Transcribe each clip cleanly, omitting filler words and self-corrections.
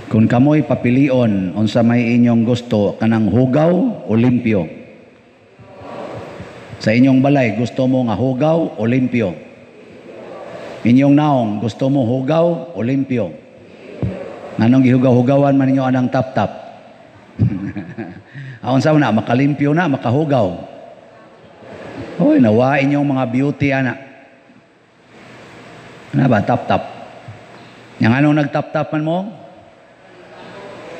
Kung kamoy papilion, unsa may inyong gusto, kanang hugaw o limpyo? Sa inyong balay, gusto mo nga hugaw o limpyo? Inyong naong, gusto mo hugaw o limpyo? Nganong gihugaw-hugawan man ninyo anang tap-tap? Aon sa na, makalimpyo na, makahugaw. Hoy, nawa inyong mga beauty ana. Ano ba, tap-tap? Yang anong nagtap-tap man mo?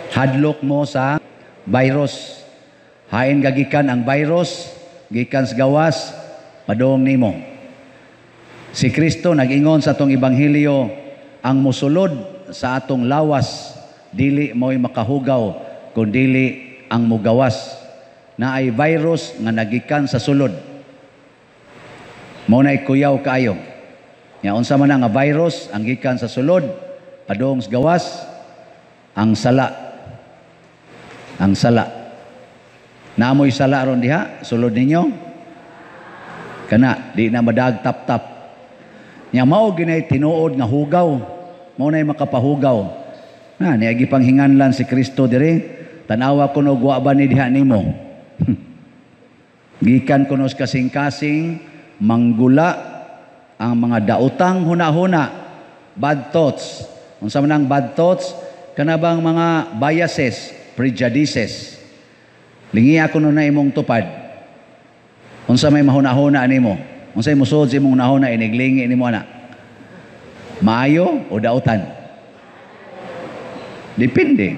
Hadlok mo sa virus. Hain gagikan ang virus, gikan sa gawas, padong nimo. Si Kristo nag-ingon sa atong ebanghelyo, ang musulod sa atong lawas, dili mo'y makahugaw, kun dili ang mugawas. Na ay virus nga nagikan sa sulod. Mao na'y kuyaw kaayo. Nya unsa man nga virus ang gikan sa sulod, padung sa gawas, ang sala. Ang sala. Naamoy sala ron diha, sulod ninyo. Kana, di na madag tap-tap. Nya mao ginay tinuod nga hugaw. Mao nay makapahugaw. Na niya gipanghinganlan si Kristo diri, tan-awa kuno wa ba ni diha nimo. Gikan kuno sa kasing-kasing manggula ang mga daotang hunahuna, bad thoughts. Unsa man ang bad thoughts? Kana bang mga biases, prejudices. Lingi ako na imong tupad. Unsa may mahunahuna nimo? Unsay musuod sa imong hunahuna iniglingi nimo ana? Maayo o dautan? Depende.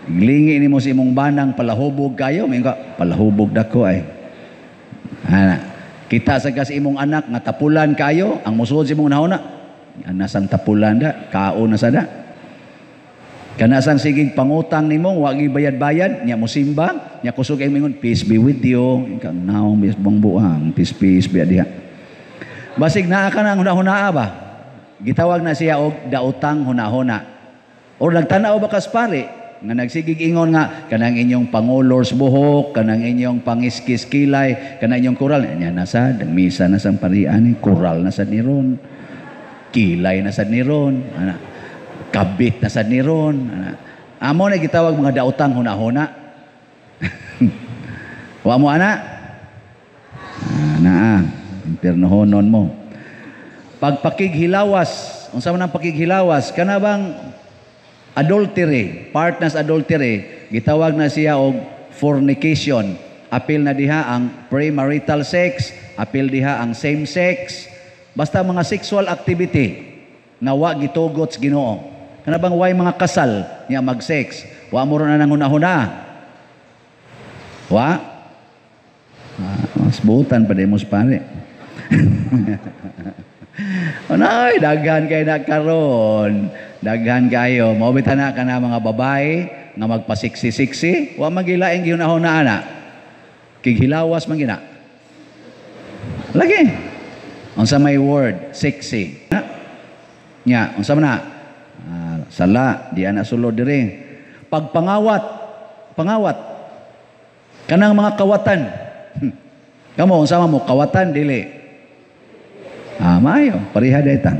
Glingi nimo sa imong banang palahubog kayo, may ka palahubog dako ay. Ana, kita sa kas imong anak nga tapulan kayo, ang musuod sa imong hunahuna, anasang tapulan da, kaon na sa da. Kanasang sigig pangutang nimo, wa bayad-bayad, nya mosimba, nya kusog ay mingon, "Peace be with you." Ikaw naong bis bang buang, peace peace be diha. Basig naa ka nang hunahunaa ba? Gitawag na siya og daotang hunahuna. Or nagtanaw ba kas pare nga nagsigig ingon nga kanang inyong pangolor sa buhok, kanang inyong pangiskis kilay, kanang inyong kural, nya nasa misa na sang parian ni kural na sad ni ron. Kilay na sad ni ron, ana. Kabit na sad ni ron, ana. Amo na gitawag mga daotang hunahuna. Wa mo ana? Ah, naa, impiernohonon mo. Pagpakighilawas, unsa man ang pakighilawas? Kana bang adultery, partners adultery, gitawag na siya og fornication. Apil na diha ang premarital sex, apil diha ang same sex, basta mga sexual activity nga wa gitugot sa Ginoo. Kana bang way mga kasal nya mag-sex, wa mo ron na nang hunahuna. Wa? Ah, mas butan pa mo pare. Anay, daghan kay na karon. Daghan kayo. Mao bitaw na ka na mga babae nga magpasiksi-siksi, wa magilaing gihunahuna ana. Kighilawas man gina. Lagi. Unsa may word sexy? Nya, unsa man na? Ah, sala, di ana sulod diri. Pagpangawat, pangawat. Kanang mga kawatan. Kamo unsa man mo kawatan dili? Ah, maayo, pareha dayta.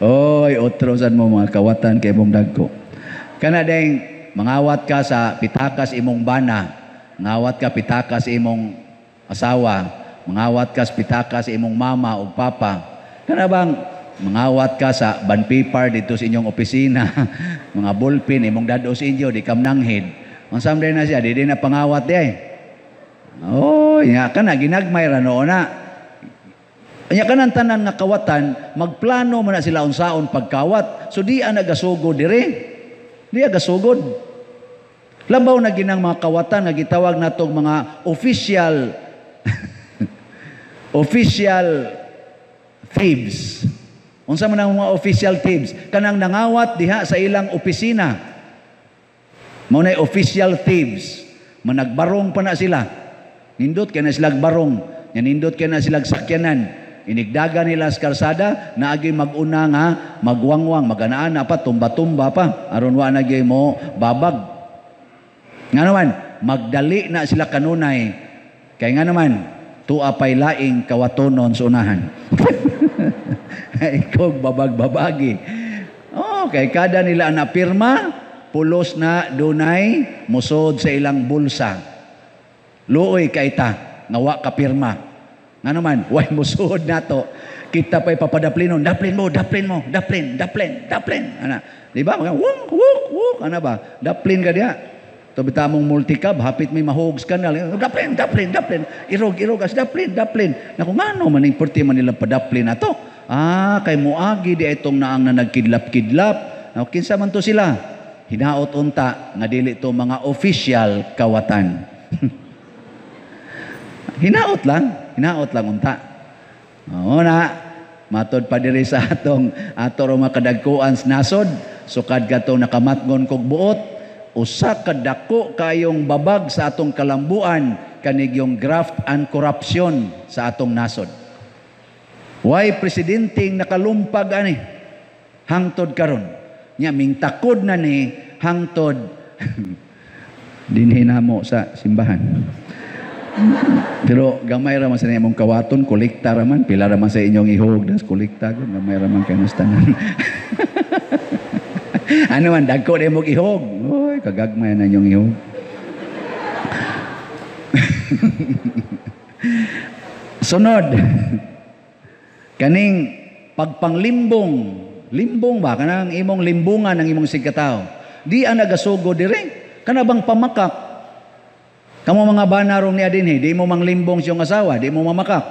Oy, otro sad mo mga kawatan kay imong dagko. Kana ding mangawat ka sa pitakas imong bana, mangawat ka pitakas imong asawa, mangawat ka sa pitakas imong mama o papa. Kana bang mangawat ka sa bond paper dito sa inyong opisina, mga ballpen imong dad-o sa inyo di kam nanghid. Unsa man na siya, di na pangawat di ay. Oh, nya kana ginagmay ra no na. Nya kanang tanan nga kawatan, magplano man na sila unsaon pagkawat. So di ana gasugod dire. Di gasugod. Labaw na ginang mga kawatan nga gitawag natong mga official official thieves. Unsa man ang mga official thieves? Kanang nangawat diha sa ilang opisina. Mao nay official thieves. Managbarong pa na sila. Nindot kay na sila barong. Nya nindot kay na sila sakyanan. Inigdaga nila sa karsada, naagi mag-una nga magwangwang, maganaan pa, tumba-tumba pa, aron wa na gyud mo babag. Nga naman, magdali na sila kanunay. Kay nga naman, tuwa pa'y laing kawatonon sa unahan. Ikaw babag-babagi. Oh, Oh, kay kada nila na pirma, pulos na dunay musod sa ilang bulsa. Luoy kay ta nga wa ka pirma. Ngano man, way musod nato. Kita pa'y papadaplinon, daplin mo, daplin mo, daplin, daplin, daplin. Ana, di ba? Mga wuk, wuk, wuk, ana ba? Daplin ka diya. Ito bita mong multicab, hapit may mahog skandal. Daplin, daplin, daplin. Irog, irog, as daplin, daplin. Naku, ngano man, importante man nilang padaplin na to. Ah, kay muagi di itong naang na nagkidlap-kidlap. Naku, kinsa man to sila? Hinaot unta, nga dili to mga official kawatan. Hinaot lang unta. Oo na, matod pa diri sa atong ato ro makadagkuan sa nasod, sukad katong nakamatngon kog buot, usa ka dako kayong babag sa atong kalambuan kanigyong graft and corruption sa atong nasod. Way presidenteng nakalumpag ani hangtod karon. Nya mingtakod na ni hangtod dinhi namo sa simbahan. Pero gamay ra man sa imong kawaton, kolekta ra man, pila ra man sa inyong ihog, das kolekta gud, gamay ra man kay mas tanan. Ano man, dagko na imong ihog. Oy, kagagmay na inyong ihog. Sunod, kaning pagpanglimbong, limbong ba? Kanang imong limbungan ang imong sigkatao. Di ang nagasugo dire. Kana bang pamakak? Kamo mga banarong niya dinhi, di mo manglimbong siyong asawa, di mo mamakak.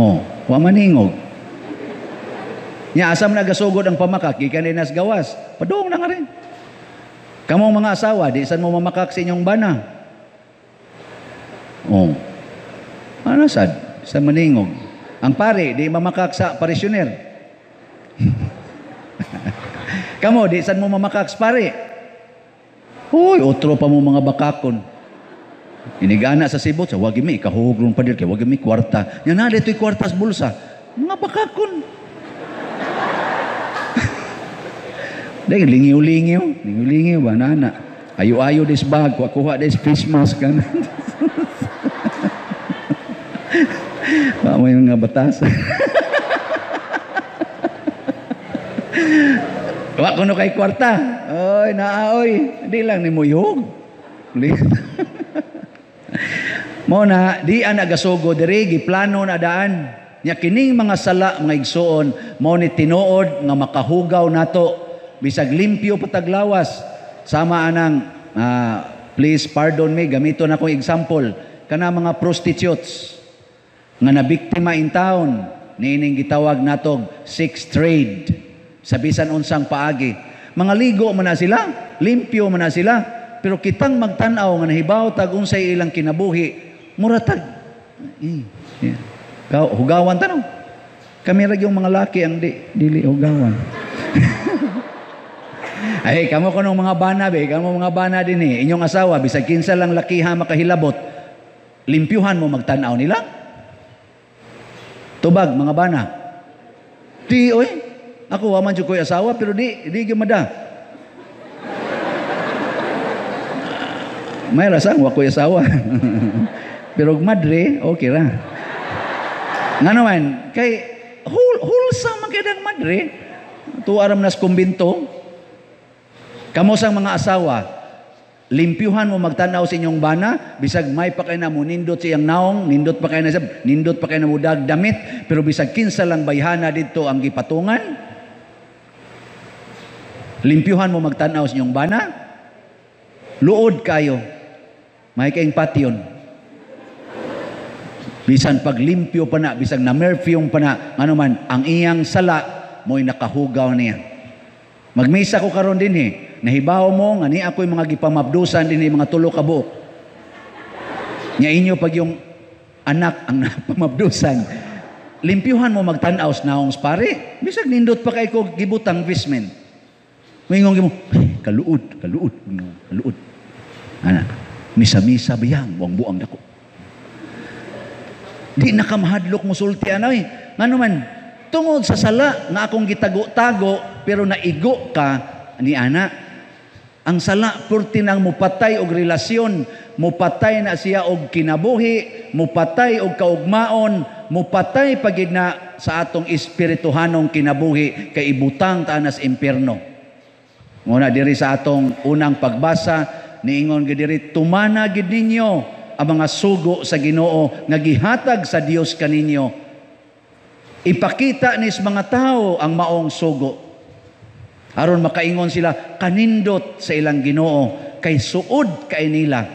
Oh, wa maningog. Nya asam nagasugod ang pamakak, gikan din nas gawas, padung na nga rin. Kamong mga asawa, di san mo mamakak sa inyong bana. Oh. Ano sad? Sa maningog. Ang pare, di mamakak sa parisyoner. Kamo, di san mo mamakak sa pare. Uy, otro pa mo mga bakakon. Inigana sa sibot, sa wagi mi, ikahugrong pa dir, kay wagi mi kwarta. Nya na, dito'y kwarta sa bulsa. Mga bakakon. Dahil lingiw-lingiw. Lingiw-lingiw ba, nana? Ayo-ayo this bag, kuha-kuha this face mask. Ba mo yung mga batas. Wa kuno kay kwarta. Oy, naa oy, di lang ni muyog. Mo na di ang nagasugo diri giplano na daan. Nya kining mga sala mga igsuon mao ni tinuod nga makahugaw nato bisag limpyo pataglawas. Sama anang please pardon me, gamiton akong example kana mga prostitutes nga nabiktima in town niining gitawag natog sex trade. Sa bisan unsang paagi. Mga ligo man na sila, limpyo man na sila, pero kitang magtan-aw nga nahibaw tag unsay ilang kinabuhi, mura tag yeah. Hugawan tanong. Kami ra yung mga laki ang di dili hugawan. Ay, kamo kunong mga bana be, kamo mga bana dinhi, inyong asawa bisag kinsa lang lakiha makahilabot, limpyuhan mo magtan-aw nila. Tubag mga bana. Di oy. Ako wa man jud ko'y asawa pero di gyud mada. May rasang wa ko'y asawa. Pero madre, okay ra. Ngano man kay wholesome man kay dang madre. Tuwa ra man nas kumbinto. Kamo sang mga asawa, limpyuhan mo magtan-aw sa inyong bana, bisag may pa kay na mo nindot sa iyang naong, nindot pa kay na sab, nindot pa kay na mo dag damit, pero bisag kinsa lang bayhana didto ang gipatungan. Limpyuhan mo magtan-aw sa inyong bana. Luod kayo. May kayong patyon. Bisan paglimpyo pa na, bisag na-merfyong pa na, ano man, ang iyang sala mo'y nakahugaw niya. Magmisa ko karon din eh. Nahibaw mo, nga ni ako'y mga gipamabdusan din eh, mga tulo ka buok. Nya inyo pag yung anak ang napamabdusan. Limpyuhan mo magtan-aw sa naong pare. Bisag nindot pa kay ko gibutang visment. Mingon mo, kaluod, kaluod, kaluod. Ana, misa-misa biyang, buang-buang dako. Di na ka mahadlok musulti anoy. Ngano man, tungod sa sala nga akong gitago-tago pero naigo ka ni ana. Ang sala purti nang mupatay og relasyon, mupatay na siya og kinabuhi, mupatay og kaugmaon, Mupatay pagid na sa atong espirituhanong kinabuhi kay ibutang ta nas impierno. Muna diri sa atong unang pagbasa, niingon gid diri, tumana gid ninyo ang mga sugo sa Ginoo nga gihatag sa Dios kaninyo. Ipakita nis mga tao ang maong sugo. Aron makaingon sila kanindot sa ilang Ginoo kay suod kay nila.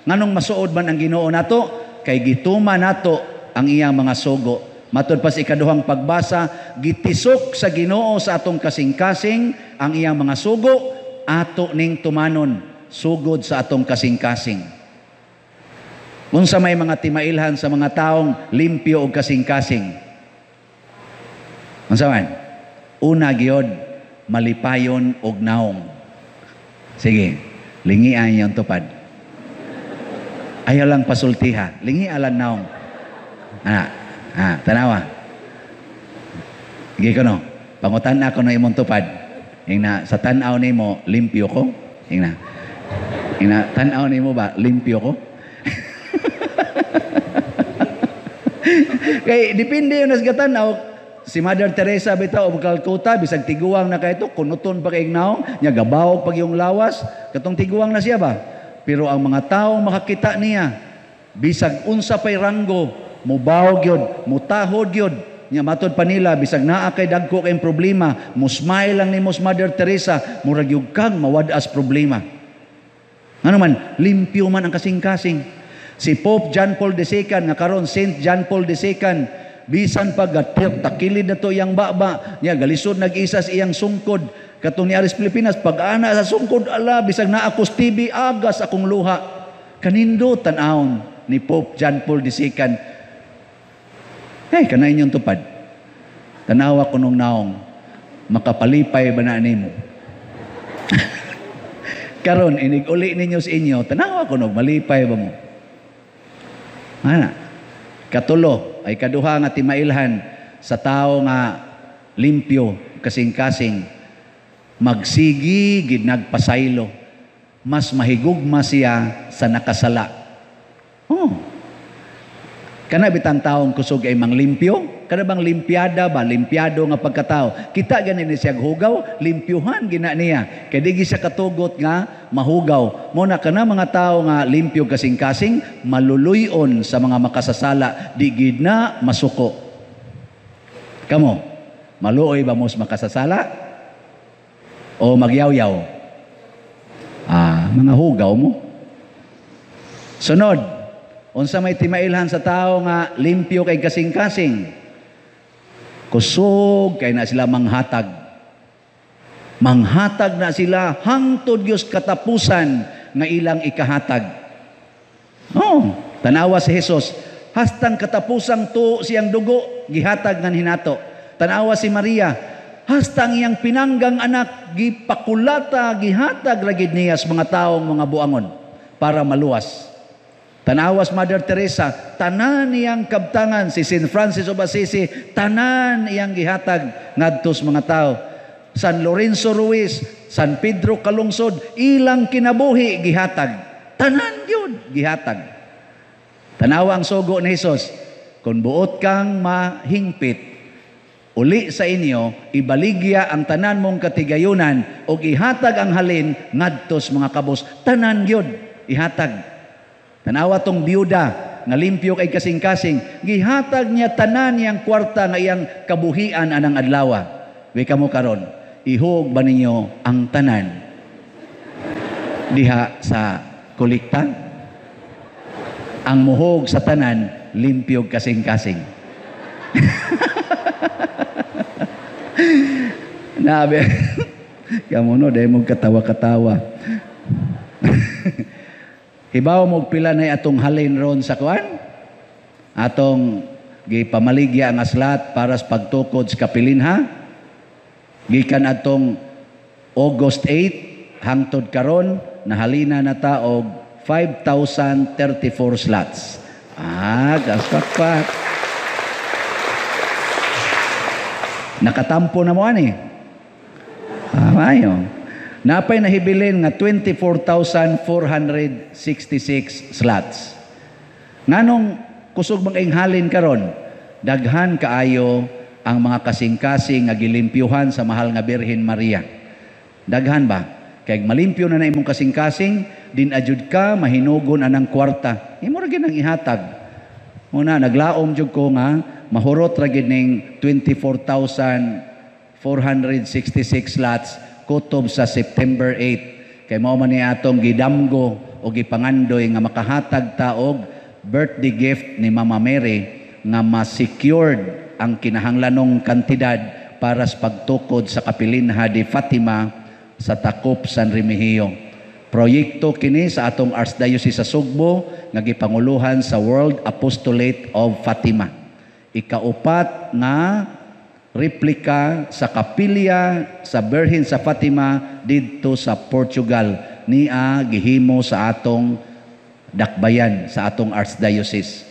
Nganong masuod man ang Ginoo nato? Kay gituma nato ang iyang mga sugo. Matud pa sa ikaduhang pagbasa, gitisok sa Ginoo sa atong kasing-kasing ang iyang mga sugo, ato ning tumanon sugod sa atong kasing-kasing. Unsa may mga timailhan sa mga taong limpyo og kasing-kasing? Unsa man? Una gyud, malipayon og naong. Sige, lingian yung tupad. Ayaw lang pasultiha, lingian lang naong. Tanawa. Sige ko no, pangutan ako no imong tupad. Ingna, sa tan-aw nimo, limpyo ko. Ingna. Ingna, tan-aw nimo ba, limpyo ko? Kay depende yun sa tan-aw. Si Mother Teresa bitaw og Calcutta, bisag tiguang na kay ito, kunuton pa kay naong, nya gabawog pag yung lawas, katong tiguang na siya ba? Pero ang mga tao makakita niya, bisag unsa pay ranggo, mubawog yun, mutahod yun. Nya matod pa nila, bisag naa kay dagko kay problema, mo smile lang nimo Mother Teresa, murag yug kang mawad-as problema. Ngano man, limpyo man ang kasing-kasing. Si Pope John Paul II, nga karon Saint John Paul II, bisan pag takilid na to iyang baba, niya galisod nag-isa sa iyang sungkod. Katong ni Aris Pilipinas, pag ana sa sungkod, ala, bisag naa akos TV, agas akong luha. Kanindo tan-awon ni Pope John Paul II. Hey, kanay inyong tupad. Tanawa ko nung naong, makapalipay ba na nimo? Karon inig-uli ninyo sa inyo, tanawa ko nung malipay ba mo? Ana. Katulo ay kaduha nga timailhan sa tao nga limpyo kasing-kasing, magsigi gid nagpasaylo, mas mahigugma siya sa nakasala. Oh. Kana bitang taong kusog ay manglimpyo? Kana bang limpiada ba? Limpiado nga pagkatao. Kita gani ni siya hugaw, limpyuhan gina niya. Kay di siya katugot nga mahugaw. Mo na kana mga tao nga limpyo kasing-kasing, maluluyon sa mga makasasala, di gid na masuko. Kamo, maluoy ba mos makasasala? O magyawyaw? Ah, mga hugaw mo. Sunod, unsa may timailhan sa tao nga limpyo kay kasing-kasing? Kusog kay na sila manghatag. Manghatag na sila hangtod Dios katapusan nga ilang ikahatag. Oh, tanawa si Jesus, hastang katapusang tuo siyang dugo gihatag ngan hinato. Tanawa si Maria, hastang iyang pinanggang anak gipakulata gihatag ra gid niya sa mga taong mga buangon para maluwas. Tanawas Mother Teresa, tanan iyang kabtangan, si Saint Francis of Assisi, tanan iyang gihatag ngadto sa mga tao. San Lorenzo Ruiz, San Pedro Calungsod, ilang kinabuhi gihatag. Tanan gyud gihatag. Tanawa ang sugo ni Hesus, kung buot kang mahingpit, uli sa inyo, ibaligya ang tanan mong katigayunan og ihatag ang halin ngadto sa mga kabos. Tanan gyud ihatag. Tanawa tong biyuda nga limpyo kay kasing-kasing, gihatag niya tanan niyang kwarta nga iyang kabuhian anang adlawa. Wi kamo karon, ihog ba ninyo ang tanan diha sa kolekta? Ang muhog sa tanan, limpyo kasing-kasing. Nabi, kamo no, dahil mong katawa-katawa. Hibaw mo pila na atong halin ron sa kuan? Atong gipamaligya ang aslat para sa pagtukod sa kapilinha. Gikan atong August 8 hangtod karon nahalina na ta og 5,034 slots. Ah, gaspakpak. Nakatampo na mo ani. Ah, ayo. Napay nahibilin nga 24,466 slots. Nganong kusog bang ing halin karon? Daghan kaayo ang mga kasing-kasing nga gilimpyuhan sa mahal nga Birhen Maria. Daghan ba? Kay malimpyo na na imong kasing-kasing, din ajud ka mahinugon anang kwarta. Imo ra gyud ang ihatag. Una, naglaom jud ko nga mahurot ra gyud ning 24,466 lots kutob sa September 8. Kay mao man ni atong gidamgo o gipangandoy nga makahatag ta og birthday gift ni Mama Mary nga ma-secured ang kinahanglanong kantidad para sa pagtukod sa Kapilinha de Fatima sa Takop, San Remigio. Proyekto kini sa atong Archdiocese sa Sugbo nga gipanguluhan sa World Apostolate of Fatima. Ikaupat nga replika sa kapilya sa Birhen sa Fatima didto sa Portugal nia gihimo sa atong dakbayan, sa atong Archdiocese.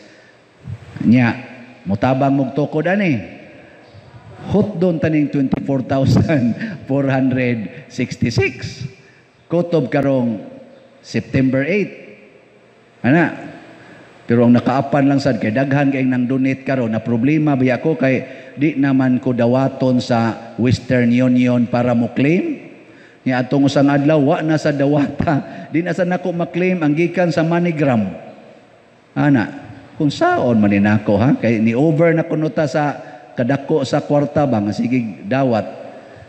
Nya, mutabang mugtukod ani. Hutdon taning 24,466. Kutob karong September 8. Ana. Pero ang nakaapan lang sad kay daghan kay nang donate karon na problema biya ko kay di naman ko dawaton sa Western Union para mo claim. Nya atong usang adlaw wa na sa dawata, di na sa nako ma-claim ang gikan sa MoneyGram. Ana, kung saon man ni nako ha, kay ni over na kuno ta sa kadako sa kwarta ba nga sige dawat.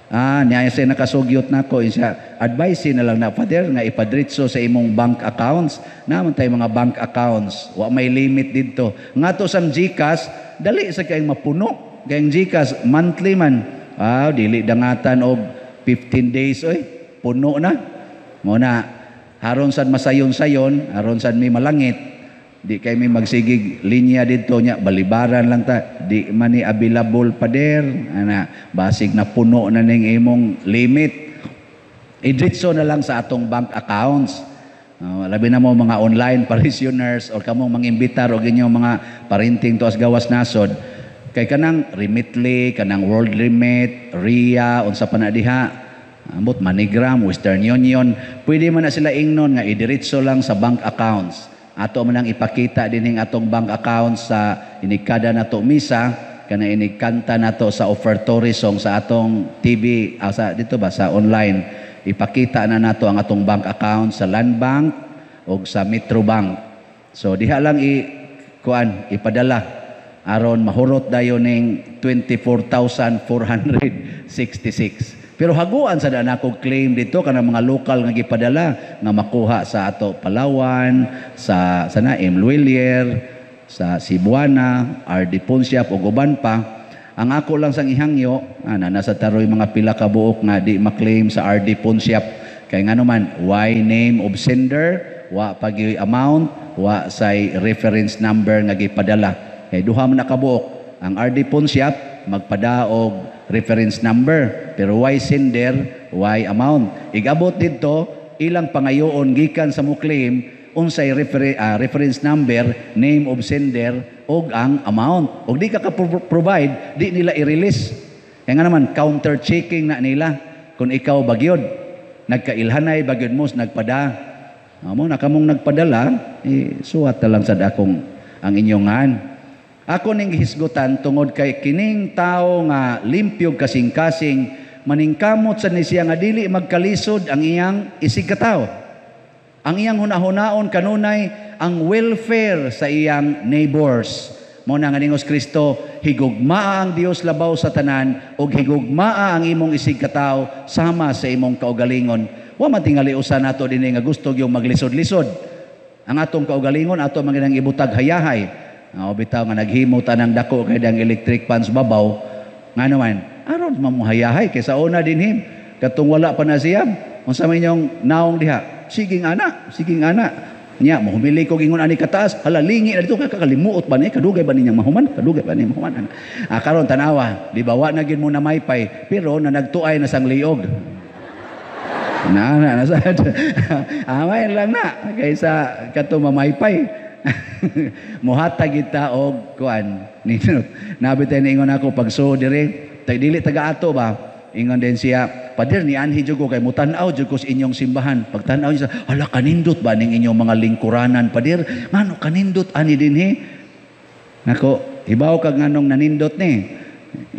Ah, niya siya nakasugyot nako siya. Advice na lang na, "Father, nga ipadritso sa imong bank accounts." Naman tayo mga bank accounts. Wa may limit didto. Nga to sang GCash, dali sa kayong mapuno. Kayong GCash monthly man. Ah, dili dangatan og 15 days oy, puno na. Mo na haron sad masayon-sayon, aron sad may malangit. Di kay may magsigig linya didto nya balibaran lang ta, di man ni available, pader, ana, basig na puno na ning imong limit. Idritso na lang sa atong bank accounts. Labi na mo mga online parishioners or kamong mangimbitar og inyong mga parenting tuas gawas nasod kay kanang Remitly, kanang World Remit, Ria, unsa pa na diha, ambot MoneyGram, Western Union, pwede man na sila ingnon nga idiretso lang sa bank accounts. Ato man ang ipakita dinhing atong bank accounts sa inikada nato misa, kana inikanta nato sa offertory song sa atong TV, sa dito ba sa online, ipakita na nato ang atong bank account sa Land Bank o sa Metro Bank. So diha lang i kuan ipadala aron mahurot dayon ning 24,466. Pero haguan sa daan ako claim dito kanang mga local nga gipadala nga makuha sa ato Palawan, sa sana M. Lhuillier, sa Cebuana, RD Pawnshop ug uban pa. Ang ako lang sang ihangyo, ana nasa taroy mga pila ka buok nga di maklaim sa RD Pawnshop. Kay ngano man, why name of sender, wa pa gyuy amount, wa say reference number nga gipadala. Kay duha man na kabuok. Ang RD Pawnshop magpadaog reference number, pero why sender, why amount. Igabot didto ilang pangayoon gikan sa mo claim unsay reference number, name of sender og ang amount. Og di ka ka-provide, di nila i-release. Kaya nga naman counter checking na nila kung ikaw bagyod nagkailhanay bagyod mo nagpada. Amo na kamong nagpadala, eh, suwat na lang sad akong ang inyong ngan. Ako ning gihisgutan tungod kay kining tao nga limpyo kasing-kasing maningkamot sa ni siya nga dili magkalisod ang iyang isig katawo. Ang iyang hunahunaon kanunay ang welfare sa iyang neighbors. Mo na nga ningos Kristo, higugmaa ang Dios labaw sa tanan ug higugmaa ang imong isig katawo sama sa imong kaugalingon. Wa man tingali usa nato dinhi nga gusto gyud maglisod-lisod. Ang atong kaugalingon ato man ginang ibutag hayahay. Bitaw nga naghimo tanang dako kay dang electric fans babaw, ngano man aron mamuhayahay kay sa una dinhi katong wala pa na siya, unsa man inyong naong diha, siging ana, siging ana nya mohumili ko ingon ani kataas, hala lingi na dito kay kakalimuot ba ni, kadugay ba ninyang mahuman, kadugay ba ni mahuman. Karon tanawa, di ba wa na gyud mo na maypay pero na nagtuay na sang liog na na na sad amay lang na kaysa kato mamaypay. Muhatag kita og kuan ninot. Nabi tayo ningon ako pagsuod diri, tay dili taga ato ba. Ingon din siya, "Pader, ni anhi jud ko kay mutan-aw jud ko sa inyong simbahan." Pagtan-aw niya, "Hala, kanindot ba ning inyong mga lingkuranan, pader? Ngano kanindot ani dinhi?" Nako, Hibaw ka nganong nanindot ni.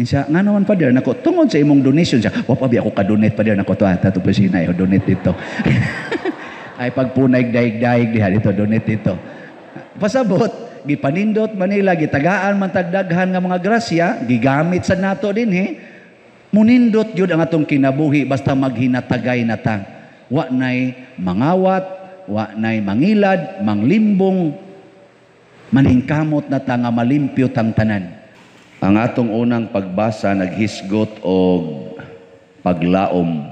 Siya, ngano man, Father? Nako, tungod sa imong donation siya. Wa pa bi ako ka-donate, Father, nako to ata to opisina donate dito. Ay pagpunay daig-daig diha dito, donate dito. Pasabot, gipanindot Manila, gitagaan man tagdaghan nga mga grasya, gigamit sa nato dinhi. Munindot gyud ang atong kinabuhi basta maghinatagay na ta. Wa nay mangawat, wa nay mangilad, manglimbong, maningkamot na ta nga malimpyo tang tanan. Ang atong unang pagbasa naghisgot og paglaom.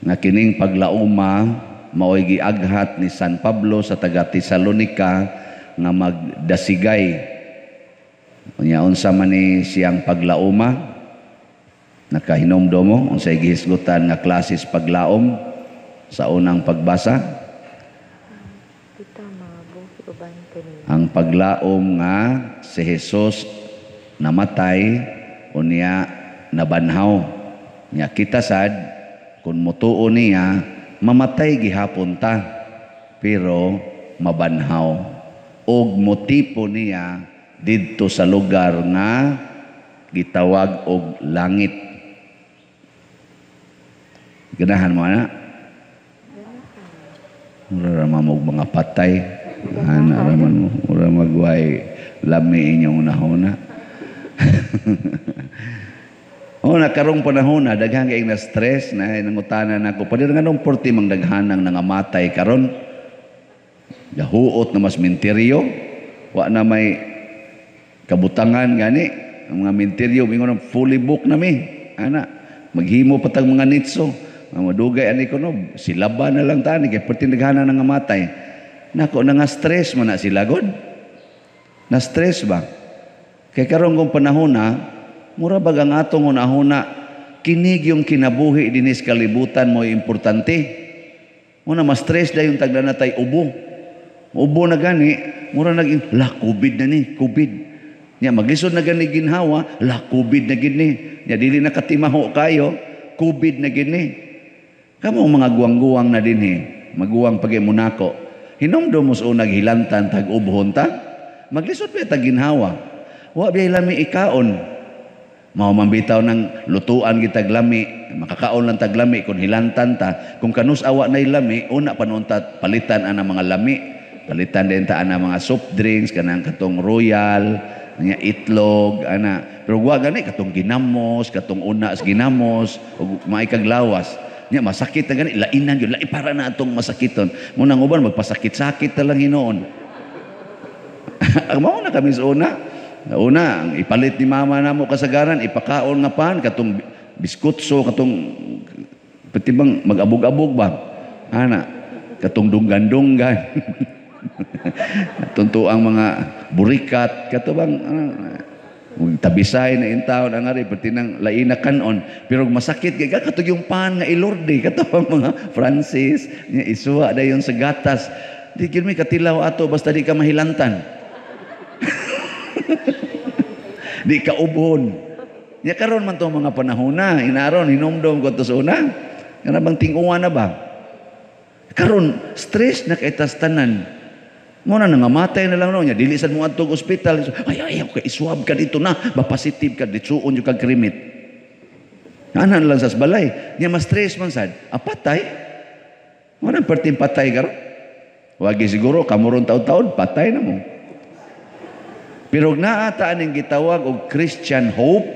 Nga kining paglaoma mao'y giaghat ni San Pablo sa taga Tesalonica nga magdasigay. Unya unsa man ni siyang paglaoma? Nakahinomdom mo unsay gihisgutan nga klases paglaom sa unang pagbasa? Kita mabuhi uban kaniya. Ang paglaom nga si Jesus namatay unya nabanhaw. Nya kita sad kung mutuo niya, mamatay gihapon ta pero mabanhaw og motipo niya didto sa lugar nga gitawag og langit. Ganahan mo ana? Mura ra man og mga patay. Ana ra man mo. Mura magway lami inyong unahuna. Oh, na karong panahon na daghan kay na stress na nangutana nako. Padiri, nganong porti mang daghanang nangamatay karon? Gahuot na mas minteryo, wa na may kabutangan gani. Ang mga minteryo mingon fully book na mi. Ana, maghimo pa tag mga nitso. Ang madugay ani kuno, silaba na lang tani kay perti daghanan nangamatay. Nako, nga stress man na sila god. Na stress ba? Kay karon kung panahon na, mura bag ang atong hunahuna, kinig yung kinabuhi dinis kalibutan mo importante. Muna ma-stress dayon tagda na tay ubo. Ubo na gani, mura naging, la, COVID na ni, COVID. Nya, maglisod na gani ginhawa, la, COVID na gid ni. Nya, dili na katimaho kayo, COVID na gid ni. Kamo mga guwang-guwang na dinhi, maguwang pag Monaco. Hinumdum mo sa unag hilantan tag ubhon ta, maglisod pa tag ginhawa. Wa biya lami ikaon. Mao man bitaw ng lutuan gitag lami, makakaon lang tag lami kung hilantan ta. Kung kanus awa na lami, una pa noon ta palitan ana mga lami. Palitan din ta ana mga soft drinks kanang katong Royal, nya itlog ana. Pero wa gani katong ginamos, katong una sa ginamos ug maay kag lawas. Nya masakit na gani, lainan gyud, lai para na atong masakiton. Munang uban magpasakit-sakit ta lang hinuon. Ang mao na kami sa una. Una, ang ipalit ni mama namo kasagaran, ipakaon nga pan, katong biskutso, katong, pati bang mag-abog-abog ba? Ana, katong dunggan-dunggan. Katong ang mga burikat, kato bang, tabisay na intawon ang ari, pati nang laina kanon. Pero masakit, kay katong yung pan nga ilorde, kato ang mga Francis, nga isuwa dayon sa gatas. Di gyud mi katilaw ato, basta di ka mahilantan. Di ka ubon. Nya karon man to mga panahon na, inaron hinumdom ko to sa una. Kana bang tinguan na ba? Karon stress na kay tas tanan. Mo na nangamatay na lang no nya dili sad mo adtog ospital. Ay ay okay, iswab ka dito na, ba positive ka ditsuon jud kag krimit. Ana lang sa balay. Nya mas stress man sad. Apatay. Mo na perting patay karon. Wagi siguro kamuron taud-taud patay na mo. Pero naa ta aning gitawag og Christian hope,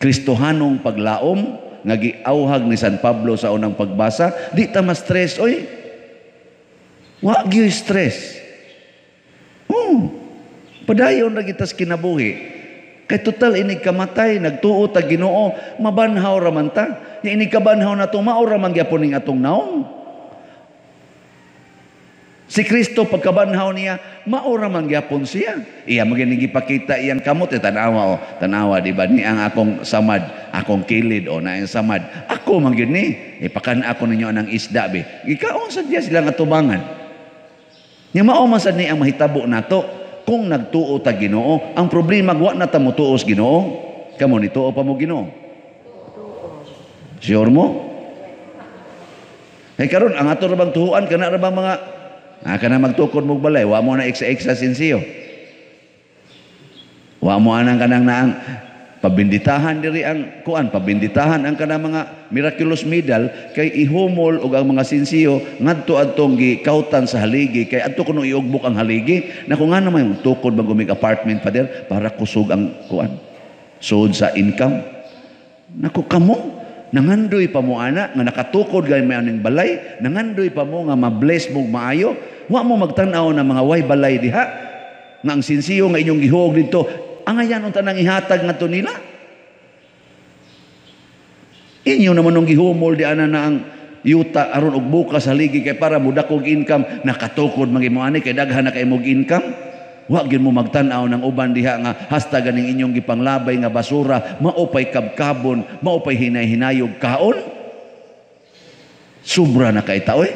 Kristohanong paglaom nga giauhag ni San Pablo sa unang pagbasa, di ta ma-stress oy. Wa gyud stress. Oh. Padayon ra kita sa kinabuhi. Kay total inig kamatay, nagtuo ta Ginoo, mabanhaw ra man ta. Nya inig kabanhaw nato mao ra man gyapon ning atong naong. Si Kristo pagkabanhaw niya, maura man gyapon siya. Iya maging gipakita iyang kamot, eh, tanawa o, tanawa di ba ni ang akong samad, akong kilid o na ang samad. Ako man gyud ni, ipakan ako ninyo anang isda be. Gikaon sad diya sila nga tubangan. Nya mao man sad ni ang mahitabo nato kung nagtuo ta Ginoo. Ang problema wa na ta motuo sa Ginoo. Kamo nituo pa mo Ginoo? Sure mo? Kay karon ang ato ra bang tuhuan kana ra bang mga kana magtukod mo balay, wa mo na eksa-eksa sinsiyo. Wa mo anang kanang naang pabinditahan diri ang kuan, pabinditahan ang kanang mga miraculous medal kay ihumol og ang mga sinsiyo ngadto adtong gikautan sa haligi kay adto kuno iugbok ang haligi. Naku, nga naman tukod bang apartment, Father, para kusog ang kuan sud sa income. Naku, kamo nangandoy pa mo ana nga nakatukod gay may aning balay, nangandoy pa mo nga ma-bless mo maayo, wa mo magtan-aw na mga way balay diha nga ang sinsiyo nga inyong gihuog didto angayan unta nang ihatag ngadto nila. Inyo naman nung gihumol di ana na ang yuta aron og bukas haligi kay para mudakog income, nakatukod man mo ani kay daghan na kay mog income. Wa gyud mo magtan-aw ng uban diha nga hasta ganing inyong gipanglabay nga basura maupay kabkabon, maupay hinay-hinayog kaon. Sobra na kay taoy.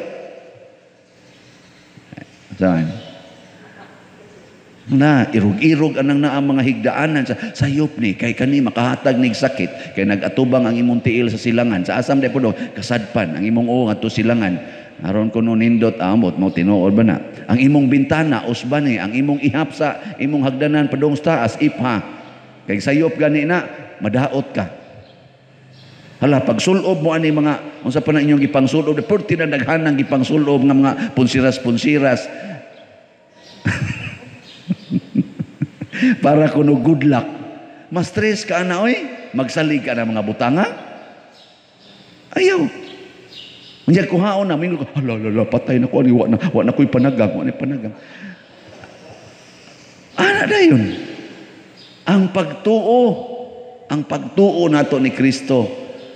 Saan? Na irog-irog anang naa mga higdaanan sa sayop ni kay kani makahatag nig sakit kay nagatubang ang imong tiil sa silangan sa asam di po kasadpan ang imong uo ngadto silangan aron kuno nindot amot mo tinuod ba na ang imong bintana usba ni ang imong ihap sa imong hagdanan padung sa taas ipha kay sayop gani na madaot ka. Hala, pagsulob mo ani mga unsa pa na inyong gipangsulob, perti na daghan ang gipangsulob nga mga punsiras-punsiras para kuno good luck. Ma-stress ka na oy, magsalig ka na mga butanga. Ayaw. Unya kuhaon na mingon ko, hala hala patay na ko ani, wa na koy panagang, wa na panagang. Ana dayon. Ang pagtuo nato ni Kristo,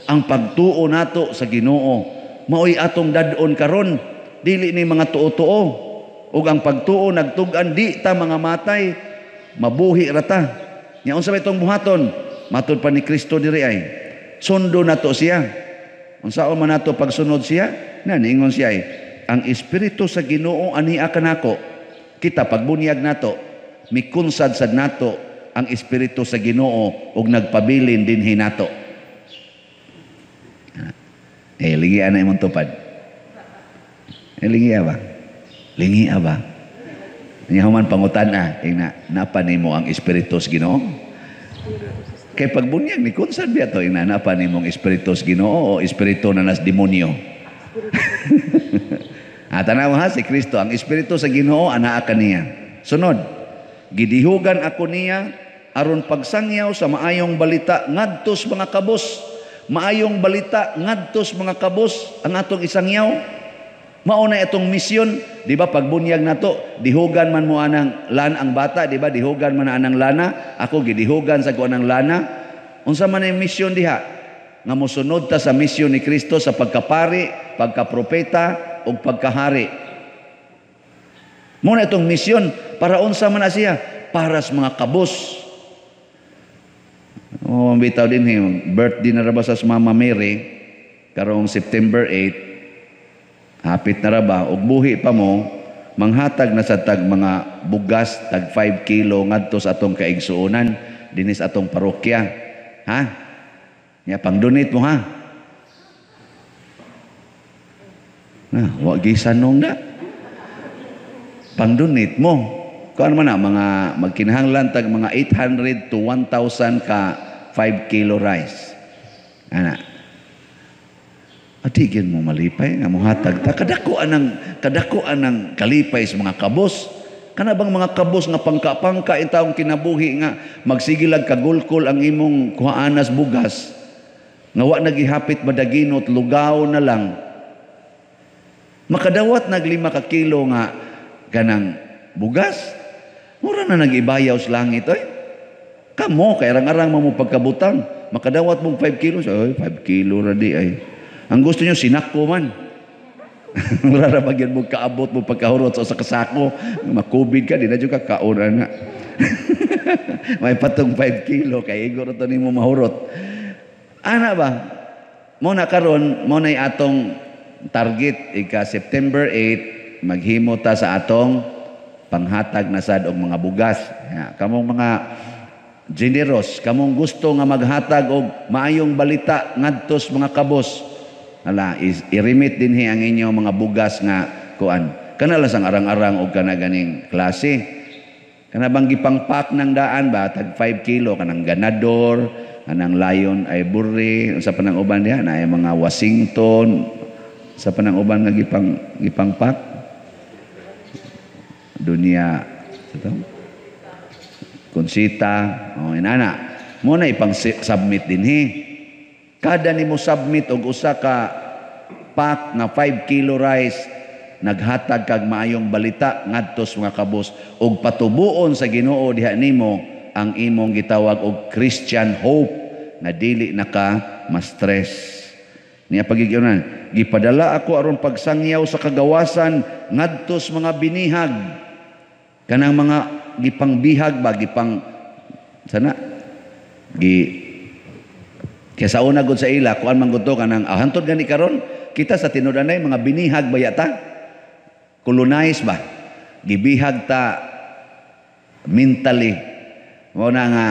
ang pagtuo nato sa Ginoo, maoy atong dad-on karon, dili ni mga tuo-tuo. Ug ang pagtuo nagtug-an di ta mga matay, mabuhi ra ta. Nya unsa may itong buhaton? Matud pa ni Kristo diri ay sundo nato siya. Unsaon man nato pagsunod siya? Na niingon siya ay ang espiritu sa Ginoo ania kanako. Kita pagbunyag nato, mikunsad sad nato ang espiritu sa Ginoo ug nagpabilin dinhi nato. Eh lingi ana imong tupad. Eh lingi ba? Lingi ba? Nya human pangutan na, ingna napa nimo ang espiritu sa Ginoo? Kay pagbunyag ni kunsad biya to, ingna napa nimo ang espiritu sa Ginoo o espiritu na nas demonyo? Ah, tanaw ha si Kristo, ang espiritu sa Ginoo anaa kaniya. Sunod, gidihugan ako niya aron pagsangyaw sa maayong balita ngadto sa mga kabos. Maayong balita ngadto sa mga kabos ang atong isangyaw. Mao na itong misyon, di ba pagbunyag nato, dihugan man mo anang lan ang bata, di ba dihugan man anang lana, ako gidihugan sa ko anang lana. Unsa man ang misyon diha? Nga mosunod ta sa misyon ni Kristo sa pagkapari, pagkapropeta ug pagkahari. Mao na itong misyon para unsa man na siya? Para sa mga kabos. Oh, bitaw din birthday na ra ba sa Mama Mary karong September 8. Hapit na ra ba og buhi pa mo manghatag na sa tag mga bugas tag 5 kilo ngadto sa atong kaigsuonan dinhi sa atong parokya, ha? Nya pang-donate mo ha. Na wa gisanong na. Pang-donate mo. Kuan man na mga magkinahanglan tag mga 800 to 1,000 ka 5 kilo rice. Ana. Atigin mo malipay nga mohatag ta kadako anang kalipay sa mga kabos. Kana bang mga kabos nga pangka-pangka in taong kinabuhi nga magsigilag kagulkol ang imong kuhaanas bugas nga wa nagihapit madaginot lugaw na lang. Makadawat nag 5 ka kilo nga kanang bugas. Mura na nag-ibayaw sa langit oy. Kamo kay arang-arang mo pagkabutang makadawat mong 5 kilos oy, 5 kilo ra di ay. Ang gusto nyo, sinako man. Mura ra bagyan mo kaabot mo pagkahurot sa kasako. Makubid ka, di na dyan ka kauna na. May patong 5 kilo, kay igor ito ni mo mahurot. Ana ba? Mo na karon, mo na atong target, ika September 8, maghimo ta sa atong panghatag na sad og mga bugas. Ya, kamong mga generous, kamong gusto nga maghatag og maayong balita ngadto sa mga kabos. Ala, i-remit dinhi ang inyong mga bugas nga kuan. Kana lang sang arang-arang og kana ganing klase. Kana bang gipangpak ng daan ba, tag 5 kilo, kanang Ganador, kanang Lion Ivory, unsa pa nang uban diha, naay mga Washington, sa pa nang uban nga gipangpak? Dunya, ito? Conchita, oh, inana. Mo na ipang submit dinhi. Kada nimo submit og usa ka pack nga 5 kilo rice, naghatag kag maayong balita ngadto sa mga kabus og patubuon sa Ginoo diha nimo ang imong gitawag og Christian hope nga dili na ka ma-stress. Niya pagigyonan, gipadala ako aron pagsangyaw sa kagawasan ngadto sa mga binihag. Kanang mga gipangbihag ba, gipang sana gi kaya sa una gud sa ila kuan man gud to kanang hantod gani karon kita sa tinud-anay mga binihag ba yata, colonize ba, gibihag ta mentally. Mao na nga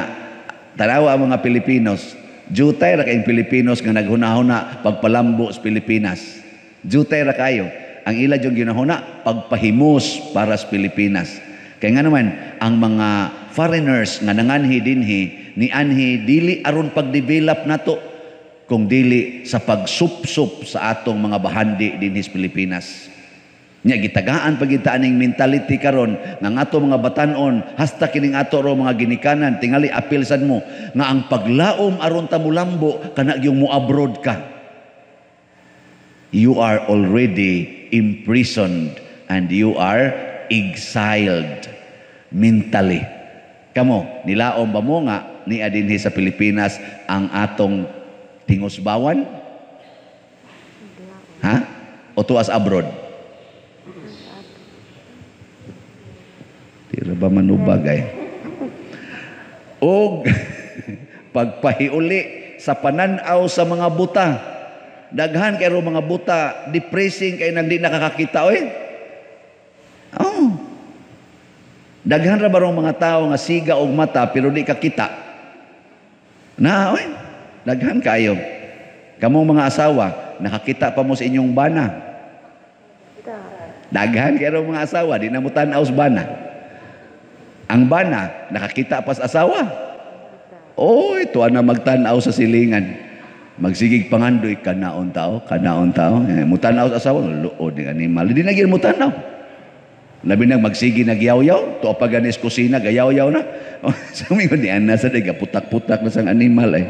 tanawa ang mga Pilipinos, jutay ra kayong Pilipinos nga naghunahuna pagpalambo sa Pilipinas. Jutay ra kayo ang ila yung ginahuna pagpahimos para sa Pilipinas. Kaya nga naman ang mga foreigners nga nanganhi dinhi ni anhi dili aron pagdevelop nato kung dili sa pagsupsup sa atong mga bahandi dinhi sa Pilipinas. Nya gitagaan pag kita aning mentality karon nga ang ato mga batan-on hasta kining ato ro mga ginikanan tingali apil sad mo nga ang paglaom aron ta mulambo kana gyung mo abroad ka. You are already imprisoned and you are exiled mentally. Kamo, nilaom ba mo nga niya dinhi sa Pilipinas ang atong tingusbawan? Ha? O tuas abroad? Di ra ba manubag ay? Og pagpahiuli sa pananaw sa mga buta. Daghan kay mga buta, depressing kay nang di nakakakita oy. Oh. Daghan ra barong mga tao nga siga og mata pero di kakita. Na oy. Daghan kayo. Kamong mga asawa, nakakita pa mo sa inyong bana. Daghan kay mga asawa, di na mo tan-aw sa bana. Ang bana, nakakita pa sa asawa. Oy, tuwa na magtan-aw sa silingan. Magsigig pangandoy, kanaon tao, kanaon tao. Mutan-aw sa asawa, luod ng animal. Di na gyud mutan-aw. Labi nang magsigi nagyaw-yaw, tuwa pa ganis kusina, gayaw-yaw na. Sabi ko, ni Ana sa diga, putak-putak na sang animal eh.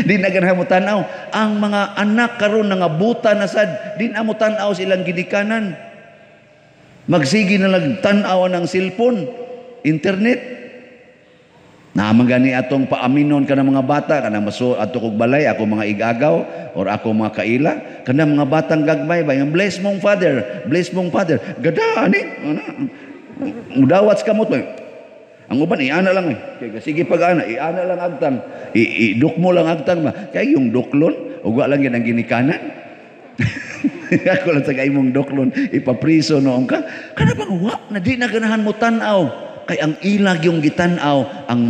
Di na ganahan mo tanaw. Ang mga anak karon nangabuta na sad, di na mo tanaw silang ginikanan. Magsigi na lang tanaw ng cellphone, internet. Naman gani atong paaminon ka ng mga bata, kanang maso ato kog balay, ako mga igagaw, or ako mga kaila, kanang mga batang gagmay ba, yung bless mong father, bless mong father. Gada, ani, mudawat sa kamot ba? Ang uban, iana lang eh. Kaya sige pag ana, iana lang agtang, idukmo lang agtang ba. Kaya yung duklon, ugwa lang yan ang ginikanan. Ako lang sa imong duklon, ipapriso noong ka. Kana bang wa, na di na ganahan mo tanaw. Kay ang ilag yung gitanaw, ang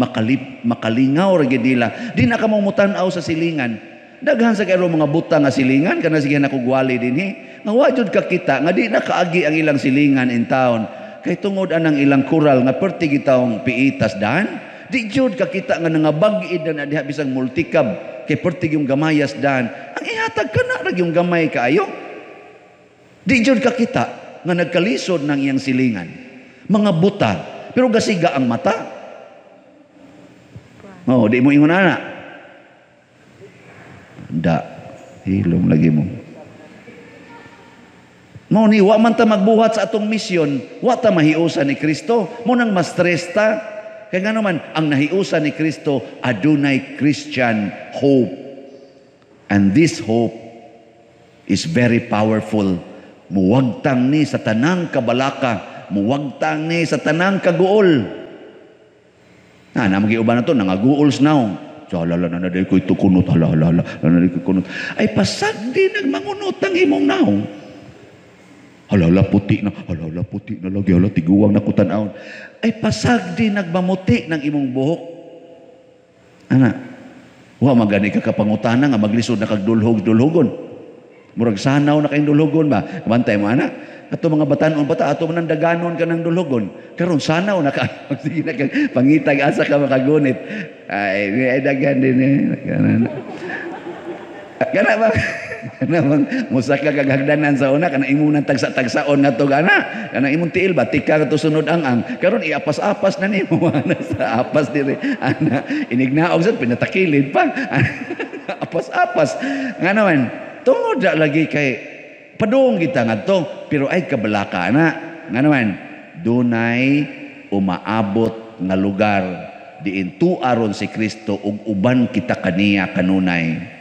makalingaw ra gyud nila. Di na ka mo mutan-aw sa silingan. Daghan sa kayo mga buta nga silingan, kana sige na kugwali dinhi. Nga wa jud ka kita, nga di na kaagi ang ilang silingan in town. Kay tungod anang ilang kural nga perti gitawong piitas dan, di jud ka kita nga nangabag-id na diha bisang multikab kay perti yung gamayas dan. Ang ihatag kana ra yung gamay kaayo. Di jud ka kita nga nagkalisod ng iyang silingan. Mga buta, pero gasiga ang mata. Oh, di mo ingon ana. Da, hilom lagi mo. Mao ni wa man ta magbuhat sa atong misyon, wa ta mahiusa ni Kristo, mo nang ma-stress ta. Kay ngano man ang nahiusa ni Kristo adunay Christian hope. And this hope is very powerful. Muwagtang ni sa tanang kabalaka, muwagtang ni sa tanang kaguol. Na naman na to, nangaguols now. So, hala, hala, na ko ito kunot, hala, hala, hala, na ko kunot. Ay, pasag di nagmangunot ang imong now. Hala, hala, puti na, hala, hala, puti na lagi, hala, tiguang na kutan-aon. Ay, pasag di nagmamuti ng imong buhok. Ana, wa magani ka kapangutana nga maglisod na kag dulhog-dulhogon. Murag sanaw na kayong dulhogon ba? Bantay mo, ana. Ato mga batanon pa ta, ato man ang daganon ka ng dulugon. Karon sana na ka sige na kang pangitag asa ka makagunit. Ay, ay dagan din eh. Kana kana ba? Kana bang musaka kag hagdanan sa una, kana imong nang tagsa-tagsaon nga to gana. Kana imong tiil ba tika ka sunod ang karon iapas-apas na nimo ana sa apas diri. Ana inignaog sad pinatakilid pa. Apas-apas. Nga naman tungod da lagi kay padung kita ngadto, pero ay kabalaka na. Nga naman dunay umaabot nga lugar diin tuaron si Kristo ug uban kita kaniya kanunay.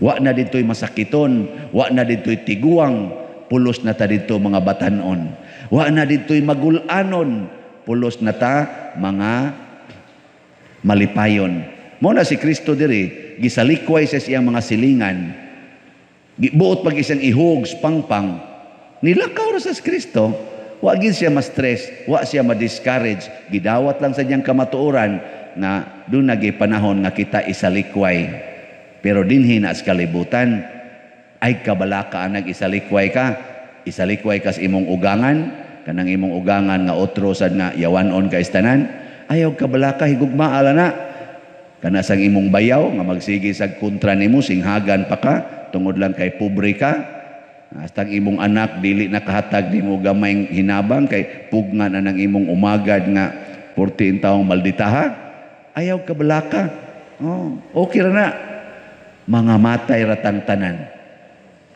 Wa na dito'y masakiton, wa na dito'y tiguang, pulos na ta dito mga batanon. Wa na dito'y magulanon, pulos na ta mga malipayon. Mao na si Kristo diri gisalikway sa siyang mga silingan. Buot pag isang ihog pangpang, nilakaw ra sa Kristo. Wa gid siya ma-stress, wa siya ma-discourage, gidawat lang sa niyang kamatuoran na doon nagi panahon nga kita isalikway. Pero dinhi na sa kalibutan, ay kabalaka ang nag-isalikway ka, isalikway ka sa imong ugangan, kanang imong ugangan nga otro sad nga yawanon ka istanan, ayaw kabalaka, higugmaala na. Kana sang imong bayaw nga magsige sa kontra nimo, singhagan pa ka, tungod lang kay pobre ka. Hastang imong anak dili na kahatag nimo gamay hinabang kay pugnan na ng imong umagad nga 14 taong malditaha, ayaw kabalaka. Oh, okay ra na. Mga matay ratang tanan.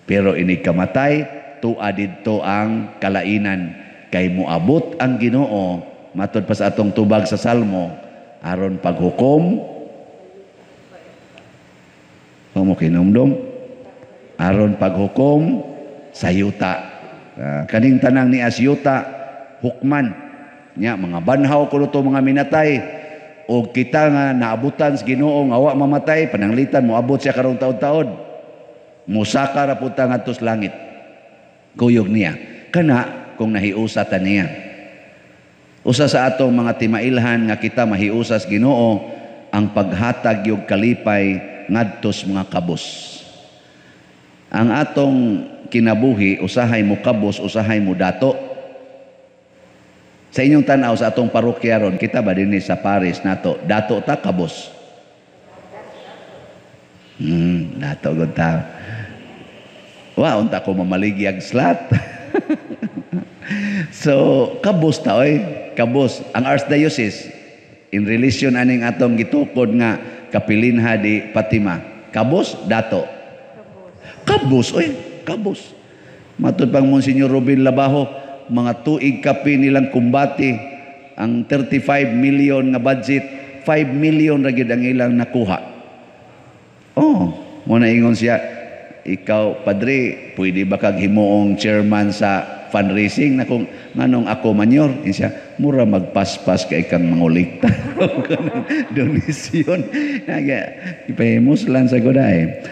Pero inig kamatay, tua didto ang kalainan. Kay moabot ang Ginoo, matod pa sa atong tubag sa Salmo, aron paghukom, mo kinumdum, aron paghukom sa yuta. Kaning tanang ni as yuta, hukman. Nya, mga banhaw kuno to mga minatay, o kita nga naabutan sa Ginoo nga wa mamatay, pananglitan moabot siya karong taod-taod. Musaka ra pud ta ngadto sa langit. Kuyog niya. Kana kung nahiusa ta niya. Usa sa atong mga timailhan nga kita mahiusa sa Ginoo ang paghatag yung kalipay ngadto sa mga kabos. Ang atong kinabuhi usahay mo kabos, usahay mo dato. Sa inyong tanaw sa atong parokya ron, kita ba dinhi sa Paris nato, dato ta kabos? Dato gud ta. Wa unta ko mamaligyag slot. So, kabos ta oy, kabos ang Archdiocese in relation aning atong gitukod nga kapilinha di Fatima. Kabos dato. Kabos oy, kabos. Matud pang Monsignor Ruben Labajo, mga tuig kape nilang kumbate ang 35 million nga budget, 5 million ra gyud ang ilang nakuha. Oh, mo na ingon siya, ikaw padre, pwede ba kag himuong chairman sa fundraising na kung nganong ako manyor? Siya, mura magpaspas kay kang mangulikta donasyon. Naga ipahimuslan sa goday.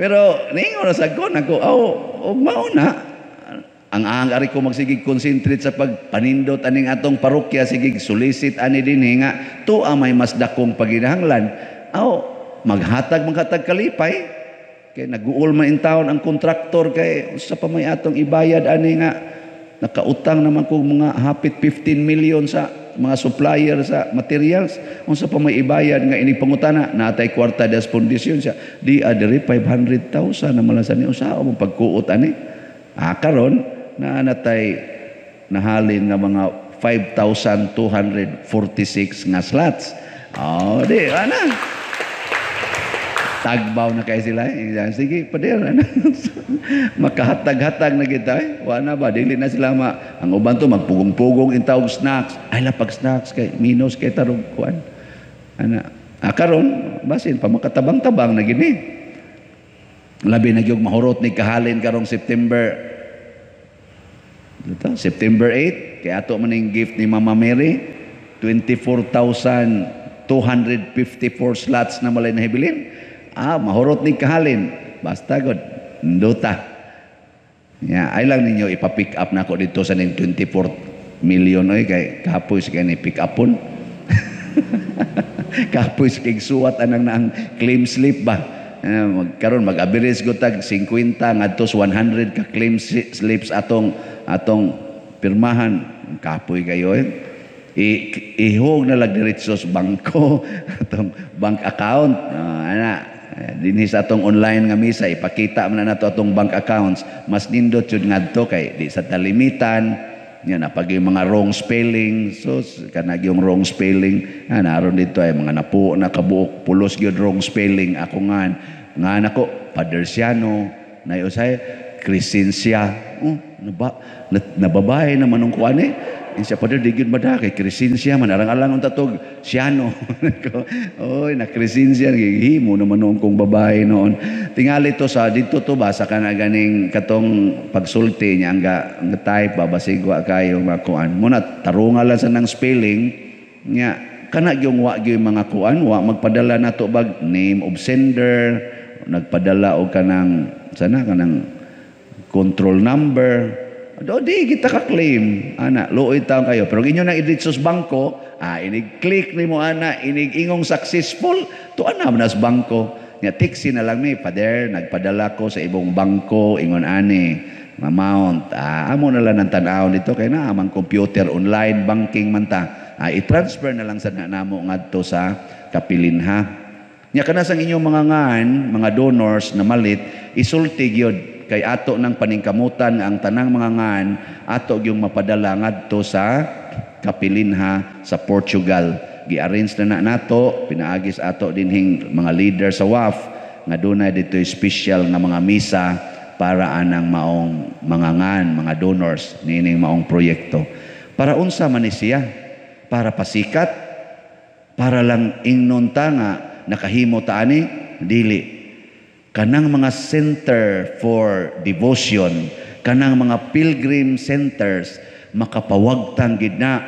Pero ningon ra sa ko nako, aw og mao na. Ang ari ko magsigig concentrate sa pagpanindot aning atong parokya, sigig solicit ani dinhi nga tuwa may mas dakong paginahanglan. Aw maghatag maghatag kalipay kay naguol man in taon ang kontraktor kay usa pa may atong ibayad ani nga nakautang naman ko mga hapit 15 million sa mga supplier sa materials, unsa pa may ibayad nga inig pangutana natay kwarta des pundisyon siya di adiri 500,000 na malasan ni usa mo pagkuot ani. Ah, karon na natay nahalin nga mga 5,246 nga slots. Oh, di ana. Tagbaw na kay sila. Sige, pader. Makahatag-hatag na kita. Eh. Wala ba? Dili na sila ma. Ang uban to, magpugong-pugong intawag snacks. Ay, lapag snacks kay minus kay tarog kuan. Ana. Ah, karon, basin pa makatabang-tabang na gini. Labi na gyud mahurot ni kahalin karong September. Ito, September 8, kay ato man ning gift ni Mama Mary, 24,254 slots na malay nahibilin. Ah, mahurot ni kahalin. Basta god, nduta. Ya, ay lang ninyo ipa-pick up na ako dito sa ning 24 million oy kay kapoy sa kay pick upon. Kapoy sa kay suwat anang naang claim slip ba. Karon mag-average ko tag 50 ngadto sa 100 ka claim slips atong atong pirmahan. Kapoy kayo eh. Ihog na lang diretso sa bangko atong bank account. Ana dinhi sa atong online nga misa, ipakita man na nato atong bank accounts. Mas nindot jud ngadto kay di sa talimitan nya na pag yung mga wrong spelling. So kanag yung wrong spelling, naron dito ay mga napuo na kabuok, pulos gyud wrong spelling. Ako nga nga nako Padersiano na usay Crescencia. Oh, naba, nababae naman ang kuan eh. Siya, "Father, di gyud mada kay Crescencia man, arang-alang unta tog Siano." Oy, na Crescencia, gihimo naman noon kong babae noon. Tingali to sa dito to ba sa kana ganing katong pagsulti niya ang ang type ba, basig wa kayo makuan. Muna tarunga lang sa nang spelling niya, kana gyung wa gyud mga kuan, wa magpadala nato bag name of sender, nagpadala og kanang sana kanang control number. Do di kita ka claim ana, luoy taon kayo. Pero inyo nang idritso sa bangko, inig click nimo ana, inig ingong successful to, ana man sa bangko nya, tiksi na lang mi, "Father, nagpadala ko sa ibong bangko ingon ani amount." Amo na lang ang tan-aw dito kay na amang computer, online banking man ta. I-transfer na lang sa namo ngadto sa kapilinha nya. Kana sang inyong mga ngan, mga donors na malit, isulti gyud kay ato ng paningkamutan ang tanang mga ngan ato gyung mapadala ngadto sa kapilinha sa Portugal. Gi-arrange na na nato pinaagis ato dinhing mga leader sa WAF nga dunay dito special nga mga misa para anang maong mga ngan, mga donors niining maong proyekto. Para unsa man ni siya? Para pasikat? Para lang ingnon ta nga nakahimo ta ani? Dili. Kanang mga center for devotion, kanang mga pilgrim centers, makapawagtang gid na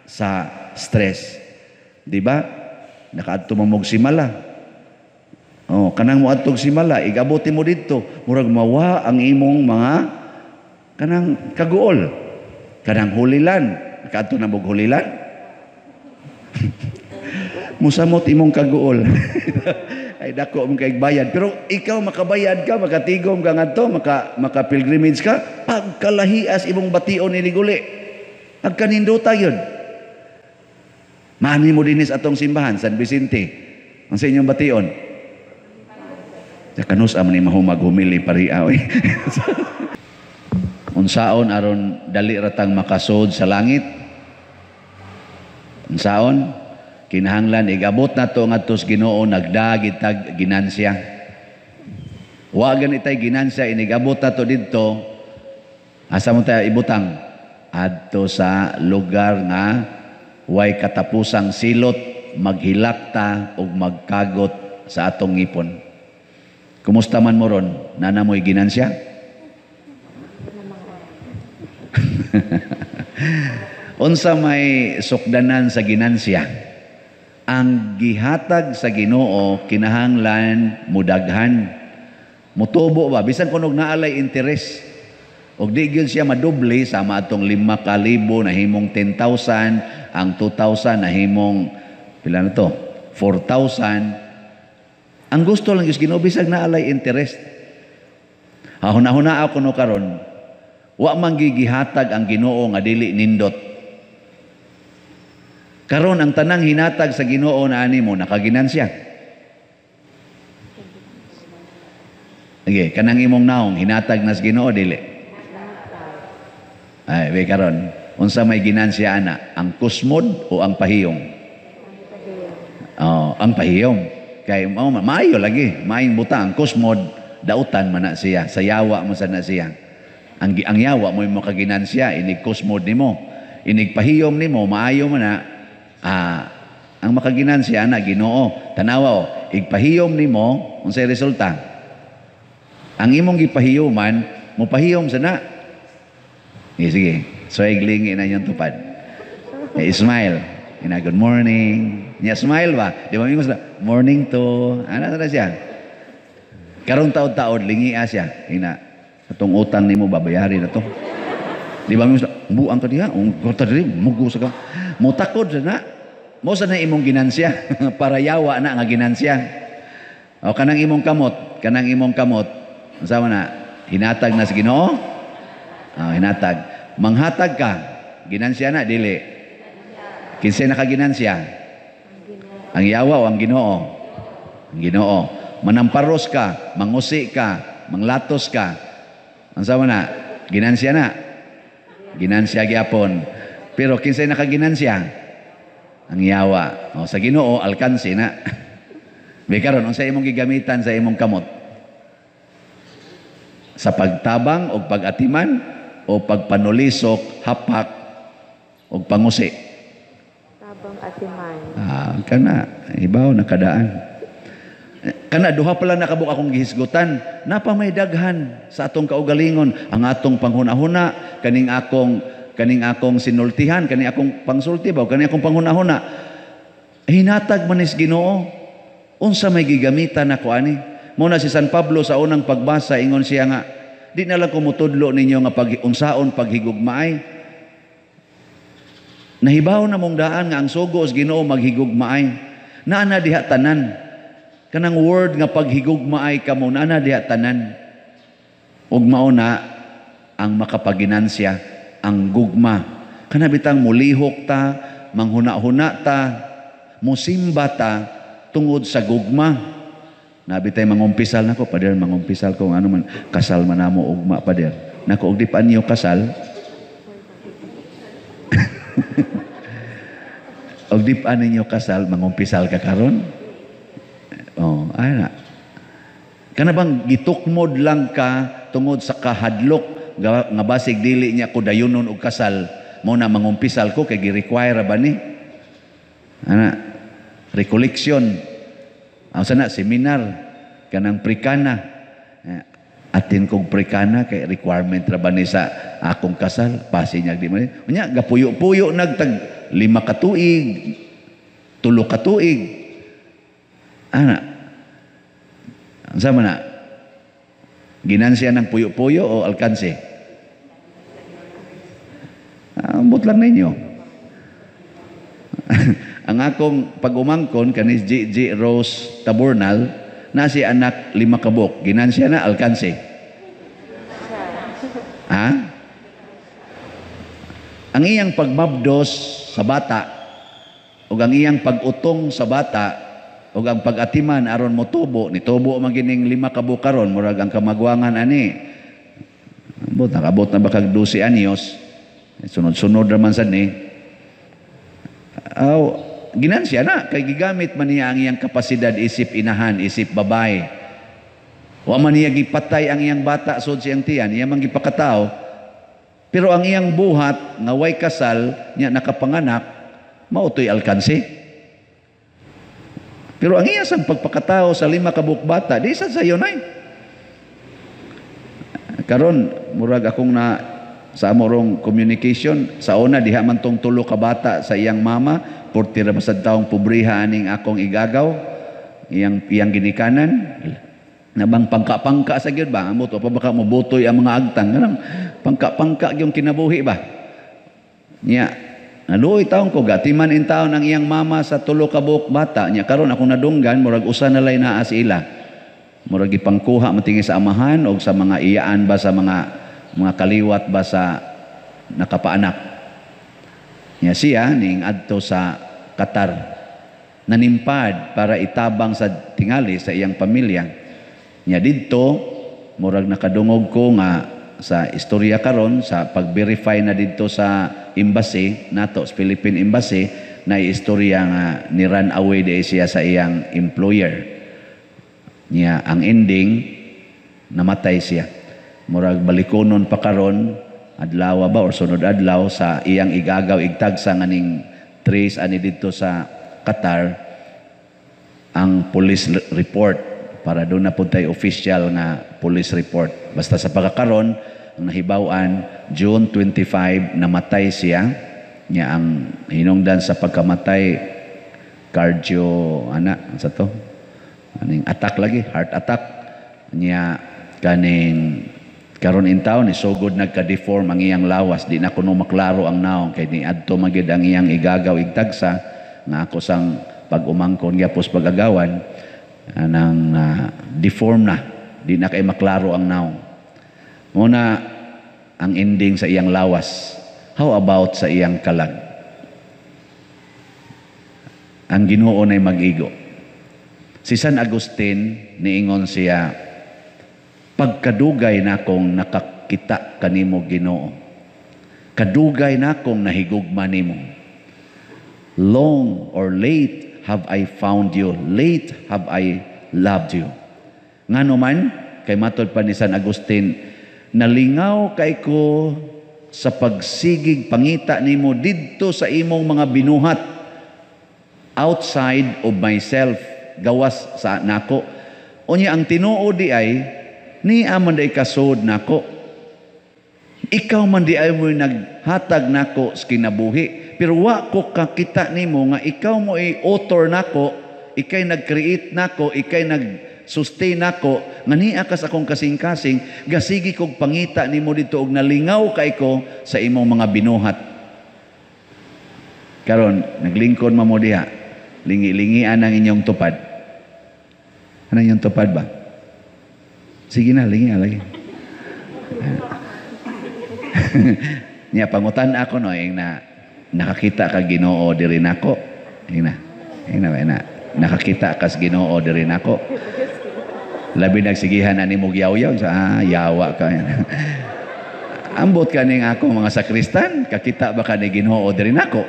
sa stress. Di ba? Nakaadto mo og Simala. Oh, kanang moadtog Simala, igabot mo didto, murag mawa ang imong mga kanang kaguol. Kanang Holy Land, nakaadto na mo og Holy Land? Musamot imong kaguol. Ay dako mong kay bayad. Pero ikaw makabayad ka, makatigom ka ngadto, maka pilgrimage ka, pagkalahias imong bation ini guli. Pagkanindota yun. Maani mo dinis atong simbahan, San Vicente. Ang sa inyong bation. Sa kanus am ni mahumag humili pariaw. Unsaon aron dali ratang makasod sa langit? Unsaon? Kinahanglan igabot na to ngadto sa Ginoo nagdagit tag ginansya. Wa gani tay ginansya, inigabot na to didto, asa mo tayo ibutang? Adto sa lugar nga way katapusang silot, maghilakta ug magkagot sa atong ngipon. Kumusta man mo ron? Nana mo'y ginansya? Unsa may sukdanan sa ginansya? Ang gihatag sa Ginoo kinahanglan mudaghan. Mutubo ba bisan kunog naalay interes. Og di gyud siya madoble, sama atong 5,000 nahimong 10,000, ang 2,000 nahimong pila na to? 4,000. Ang gusto lang gyud Ginoo bisag naalay interest. Hahuna-huna ako no karon, wa man gigihatag ang Ginoo nga dili nindot. Karon ang tanang hinatag sa Ginoo na ani mo nakaginansya. Sige, kanang imong naong hinatag na sa Ginoo dili. Ay, be karon, unsa may ginansya ana, ang kusmod o ang pahiyong? Oh, ang pahiyong. Kay oh, maayo lagi, maayong buta ang kusmod, dautan man na siya, sa yawa mo sa na siya. Ang yawa mo makaginansya, inig kusmod nimo, inig pahiyom nimo, maayo man na. Ang makaginansya ana Ginoo. Tanawa o, igpahiyom nimo, unsay resulta? Ang imong gipahiyoman, mopahiyom sana. Sige, sige. So iglingi na inyong tupad. Eh, smile. Ina, good morning. Nya smile ba? Di ba mingos na, morning to. Ana na siya. Karong taod-taod lingia siya. Ina, atong utang nimo babayari na to. Di ba mingos na, buang ka diha, ung kwarta diri, mugo sa ka. Mutakod sa na. Mo sa na imong ginansya para yawa na nga ginansya. O kanang imong kamot, unsa man na? Hinatag na sa Ginoo? Oh, hinatag. Manghatag ka, ginansya na dili? Kinsay nakaginansya? Ang yawa o ang Ginoo? Ang Ginoo. Manamparos ka, mangusi ka, manglatos ka. Unsa man na? Ginansya na. Ginansya gyapon. Pero kinsay nakaginansya? Ang yawa. O, sa Ginoo alkansi na. Bi karon, unsa imong gigamitan sa imong kamot? Sa pagtabang o pag-atiman o pagpanulisok, hapak o pangusi? Tabang, atiman. Ah, kana ibaw nakadaan. Kana duha pa lang nakabuk akong gihisgutan, napa may daghan sa atong kaugalingon, ang atong panghuna-huna, kaning akong sinultihan, kaning akong pangsulti ba, kaning akong panghuna-huna. Hinatag man is Ginoo. Unsa may gigamitan nako ani? Mao na si San Pablo sa unang pagbasa, ingon siya nga di na lang ko mutudlo ninyo nga pag unsaon paghigugmaay. Nahibaw na mong daan nga ang sugo sa Ginoo maghigugmaay. Naa na diha tanan. Kanang word nga paghigugmaay kamo, naa na diha tanan. Ug mao na ang makapaginansya, ang gugma. Kana bitang mulihok ta, manghuna-huna ta, musimba ta tungod sa gugma. Nabi tay mangumpisal nako, pader, mangumpisal ko ano man kasal man namo ugma, pader. Nako, og di pa niyo kasal. Og di pa ninyo kasal, mangumpisal ka karon? Oh, ay na. Kana bang gitukmod lang ka tungod sa kahadlok nga basig dili niya ko dayunon og kasal, mo na mangumpisal ko kay gi-require ba ni? Ana, recollection. Ang sana seminar kanang pre-Cana. Eh, atin kog pre-Cana kay requirement ra ba ni sa akong kasal, pasi niya di man. Unya gapuyo-puyo nagtag 5 ka tuig, 3 ka tuig. Ana. Unsa man na? Ginansya ng puyo-puyo o alkanse? Ambot lang ninyo. Ang akong pag-umangkon kanis G. G. Rose Taburnal na si anak 5 kabuk. Ginansya na alkanse. Ha? Ang iyang pagmabdos sa bata ug ang iyang pag-utong sa bata ug ang pag-atiman aron motubo, nitubo man gining 5 kabuk karon, murag ang kamagwangan ani. Ambot nakabot na ba kag 12 anyos? Sunod-sunod ra man sad ni. Aw, ginansya na kay gigamit man niya ang iyang kapasidad isip inahan, isip babae. Wa man niya gipatay ang iyang bata sud siyang tiyan, iya man gipakatao. Pero ang iyang buhat nga way kasal niya nakapanganak, mao to'y alkanse. Pero ang iya sang pagpakatao sa 5 ka buok bata, di sad sayo nay. Karon murag akong na sa amorong communication sa una diha man tong 3 ka bata sa iyang mama, porti ra basad taong pobriha aning akong igagaw, iyang ginikanan. Nabang pangka-pangka sa gyud ba, amot pa baka mobutoy ang mga agtang, kanang pangka-pangka gyud kinabuhi ba. Nya naluoy taon ko gatiman in taon ang iyang mama sa 3 ka buok bata. Nya karon akong nadunggan murag usa na lay naa sa ila, murag gipangkuha matingi sa amahan og sa mga iyaan ba, sa mga kaliwat ba sa nakapaanak. Nya siya ning adto sa Qatar, nanimpad para itabang sa tingali sa iyang pamilya. Nya didto murag nakadungog ko nga sa istorya karon sa pag-verify na didto sa embassy nato, sa Philippine Embassy, na istorya nga ni run away di siya sa iyang employer. Nya ang ending namatay siya. Murag balikonon pa karon adlaw ba or sunod adlaw sa iyang igagaw igtagsa nganing trace ani didto sa Qatar ang police report, para doon na pud tay official nga police report. Basta sa pagkakaron, ang nahibaw-an, June 25 namatay siya. Nya ang hinungdan sa pagkamatay cardio ana sa to. Aning attack lagi, heart attack. Nya kaning karon in town ni sugod nagka-deform ang iyang lawas, di na kuno maklaro ang naong kay niadto magid ang iyang igagaw igtagsa nga ako sang pag-umangkon gyapos pag-agawan. Anang deform na, di na kay maklaro ang naong. Muna ang ending sa iyang lawas. How about sa iyang kalag? Ang Ginoo na'y mag-igo. Si San Agustin, niingon siya, "Pagkadugay na akong nakakita kanimo, Ginoo. Kadugay na akong nahigugma nimo. Long or late have I found you, late have I loved you." Ngano man, kay matod pa ni San Agustin, nalingaw kay ko sa pagsigig pangita nimo didto sa imong mga binuhat outside of myself, gawas sa nako. Unya ang tinuod di ay niya man day kasud nako. Ikaw man di ay mo naghatag nako sa kinabuhi. Pero wa ko kakita nimo nga ikaw mo ay author nako, ikay nag-create nako, ikay nag-sustain nako, nga niya kas akong kasing-kasing, gasigi kog pangita nimo dito og nalingaw kay ko sa imong mga binuhat. Karon naglingkod man mo diha, lingi-lingian ang inyong tupad. Ano inyong tupad ba? Sige na, lingi lagi. Nya pangutan ako no, ing na nakakita ka Ginoo diri nako. Ing na. Ing na, na nakakita kas Ginoo diri nako. Labi nagsigihan ani mo yaw-yaw sa yawa ka. Ambot kaning ako mga sakristan, kakita ba ka ni Ginoo diri nako?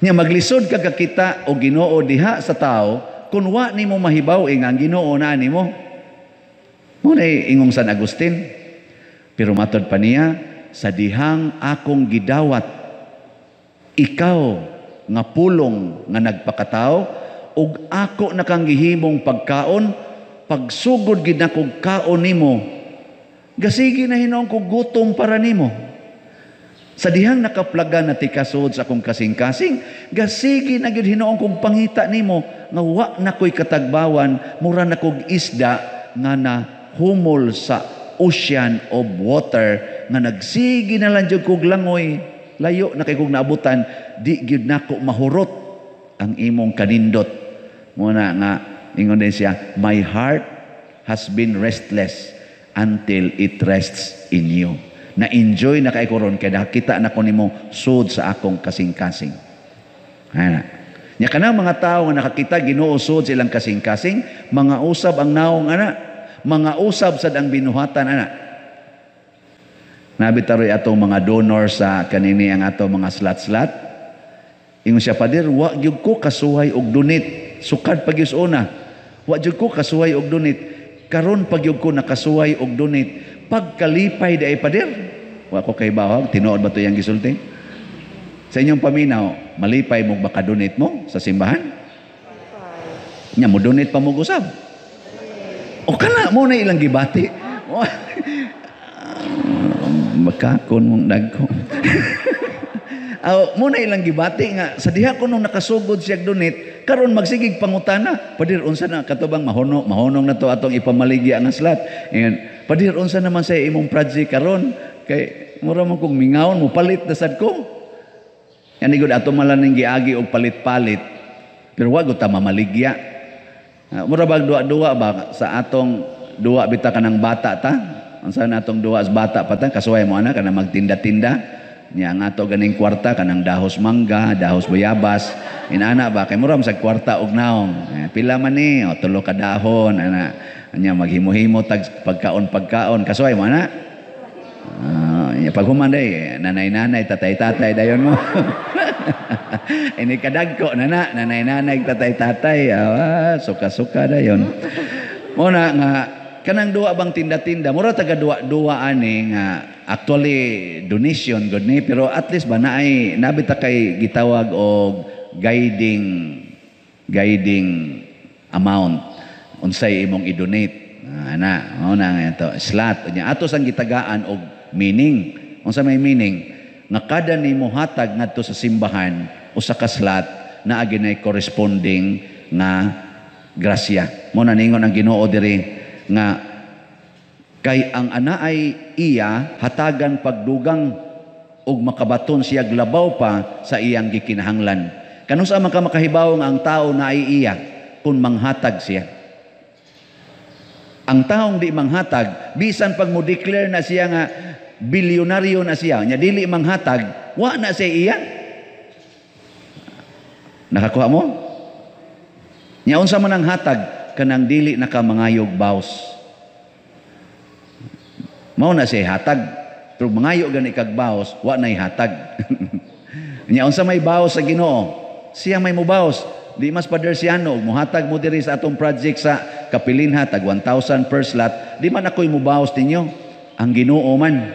Nya maglisod ka kakita og Ginoo diha sa tao kun wa nimo mahibaw ing ang Ginoo na nimo. Mo na ingong San Agustin. Pero matod pa niya, sa dihang akong gidawat ikaw nga pulong nga nagpakatao ug ako na kang gihimong pagkaon, pagsugod gid nakog kaon nimo, gasigi na hinuon ko gutom para nimo. Sa dihang nakaplaga na tikasod sa akong kasing-kasing, gasigi na gid hinuon kog pangita nimo nga wa na ko'y katagbawan, mura na kog isda nga na humol sa ocean of water nga nagsigi na lang jud kog langoy, layo na kay kog naabutan, di gyud nako mahurot ang imong kanindot. Muna nga ingon din siya, "My heart has been restless until it rests in you." Na-enjoy na kay ko ron kay nakita na ko nimo sud sa akong kasing-kasing. Ana. Nya kanang mga tawo nga nakakita Ginoo sud sa ilang kasing-kasing, mga usab ang naong ana, mga usab sad ang binuhatan ana. Nabi taroy atong mga donor sa kanini ang ato mga slat-slat. Ingon siya, "Pader, wa gyud ko kasuhay og donate. Sukad pa gyud una. Wa gyud ko kasuhay og donate. Karon pa gyud ko nakasuhay og donate. Pagkalipay di ay, pader." Wa ko kay bawag, tinuod ba to yang gisulti? Sa inyong paminaw, malipay mo baka donate mo sa simbahan? Nya mo donate pa mo usab. O kana mo na ilang gibati. Makakon mong dagko. Aw, mo na ilang gibati nga sa diha ko nung nakasugod siya donate, karon magsigig pangutana, "Pader, unsa na katubang mahono, mahonong na to atong ipamaligya nga slot?" Ingon, "Pader, unsa naman sa imong project karon? Kay mura man kong mingawon mo palit na sad ko." Yan gud ato man ning giagi og palit-palit. Pero wa gud ta mamaligya. Mura bag duwa-duwa ba sa atong duwa bita kanang bata ta? Unsa na atong duwa sa bata pa ta? Kasuway mo ana kanang magtinda-tinda. Nya ang ato ganing kwarta kanang dahos mangga, dahos bayabas. Inana ba kay mura man sa kwarta og naong. Eh, pila man ni? O tulo ka dahon ana. Nya maghimo-himo tag pagkaon-pagkaon. Kasuway mo ana? Nya pag human day, nanay-nanay, tatay-tatay dayon mo. Ini kadagko na na, nanay-nanay, tatay-tatay, suka-suka dayon. Muna nga kanang duwa bang tinda-tinda, mura taga duwa-duwa ani nga actually donation gud ni, pero at least ba naay nabita kay gitawag og guiding amount unsay imong i-donate. Ana, mao na nga to slot nya ato sang gitagaan og meaning. Unsa may meaning? Nga kada nimo hatag ngadto sa simbahan usa ka slot, naa ginay corresponding nga grasya. Mo na ningon ang Ginoo diri nga kay ang anaay iya hatagan pagdugang ug makabaton siya labaw pa sa iyang gikinahanglan. Kanus-a man ka makahibaw nga ang tao naay iya? kung manghatag siya. Ang taong di manghatag, bisan pag mo declare na siya nga bilyonaryo na siya, nya dili manghatag, wa na siya iya. Nakakuha mo? Nya unsa man ang hatag? Kanang dili nakamangayog baws. Mao na siya hatag. Pero mangayo gani kag baws, wa na'y hatag. Nya unsa may baws sa Ginoo? Siya may mubaws. Di mas Pader Siano, muhatag mo diri sa atong project sa Kapilinha, tag 1,000 per slot, di man ako'y mubawas ninyo. Ang Ginoo man.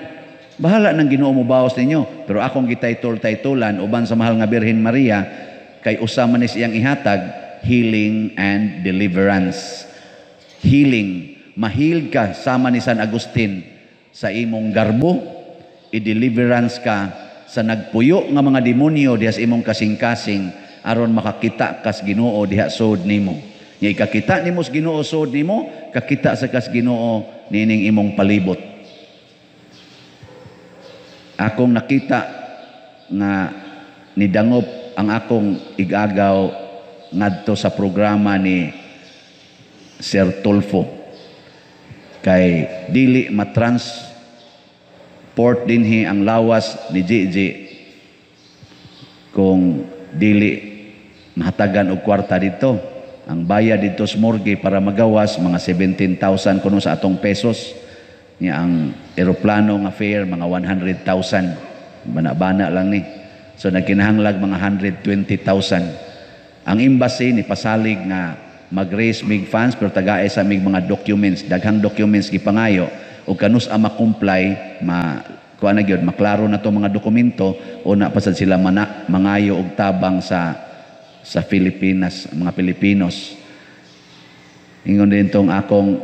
Bahala ng Ginoo mubawas ninyo. Pero akong gitaytol-taytolan uban sa mahal nga Birhen Maria, kay usa man is iyang ihatag, healing and deliverance. Healing. Mahil ka sama ni San Agustin sa imong garbo, i-deliverance ka sa nagpuyo nga mga demonyo diha sa imong kasing-kasing aron makakita kas Ginoo diha sod nimo. Nya ikakita nimo sa Ginoo sod nimo, kakita sa kas Ginoo nining imong palibot. Akong nakita nga nidangop ang akong igagaw ngadto sa programa ni Sir Tulfo kay dili matransport dinhi ang lawas ni Gigi kung dili mahatagan og kwarta dito. Ang bayad dito sa morgue para magawas mga 17,000 kuno sa atong pesos. Nya ang eroplano nga fare mga 100,000. Bana-bana lang ni. So nagkinahanglag mga 120,000. Ang embassy ni pasalig nga mag-raise mig funds pero tagae sa mig mga documents, daghang documents gipangayo ug kanus-a ma-comply, ma kuan na gyud, maklaro na to mga dokumento o na pasad sila mana, mangayo og tabang sa Pilipinas, mga Pilipinos. Ingon din tong akong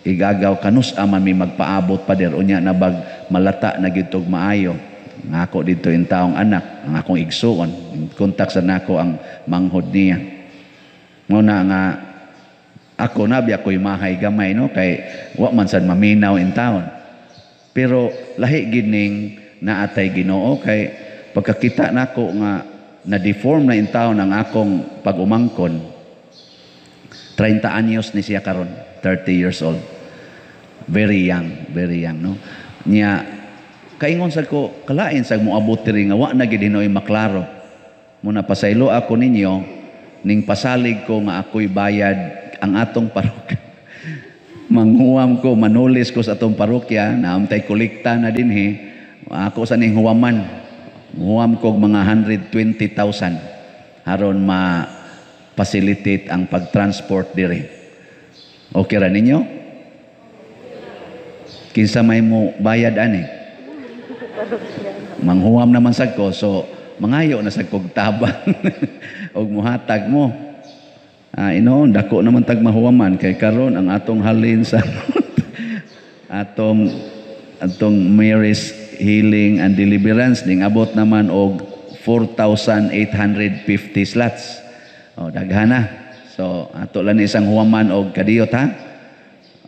igagaw, kanus-a man mi magpaabot, pader, unya na bag malata na gyud tog maayo. Ngako dito yung taong anak, ang akong igsuon, kontak sa nako ang manghod niya. Muna nga ako nabi ako'y mahay gamay, no, kay wa man sad maminaw in town. Pero lahi gid ning naatay Ginoo kay pagkakita nako nga na-deform na in town ang akong pag-umangkon. 30 anyos ni siya karon, 30 years old. Very young, no. Nya kaingon sad ko, kalain sa moabot diri nga wa na gid hinoy maklaro. Muna pasaylo ako ninyo ning pasalig ko nga ako'y bayad ang atong parokya. Manghuwam ko, manulis ko sa atong parokya, naamtay kolekta na dinhi. Ako sa ning huwaman. Huwam ko mga 120,000 aron ma-facilitate ang pag-transport diri. Okay ra ninyo? Kinsa may mo bayad ani? Manghuwam naman sad ko, so mangayo na sad kog tabang og muhatag mo. Inoon, dako naman tag mahuwaman kay karon ang atong halin sa atong Mary's Healing and Deliverance ning abot naman og 4,850 slots. O, daghan na. So ato lang ni isang huwaman og kadiyot ha.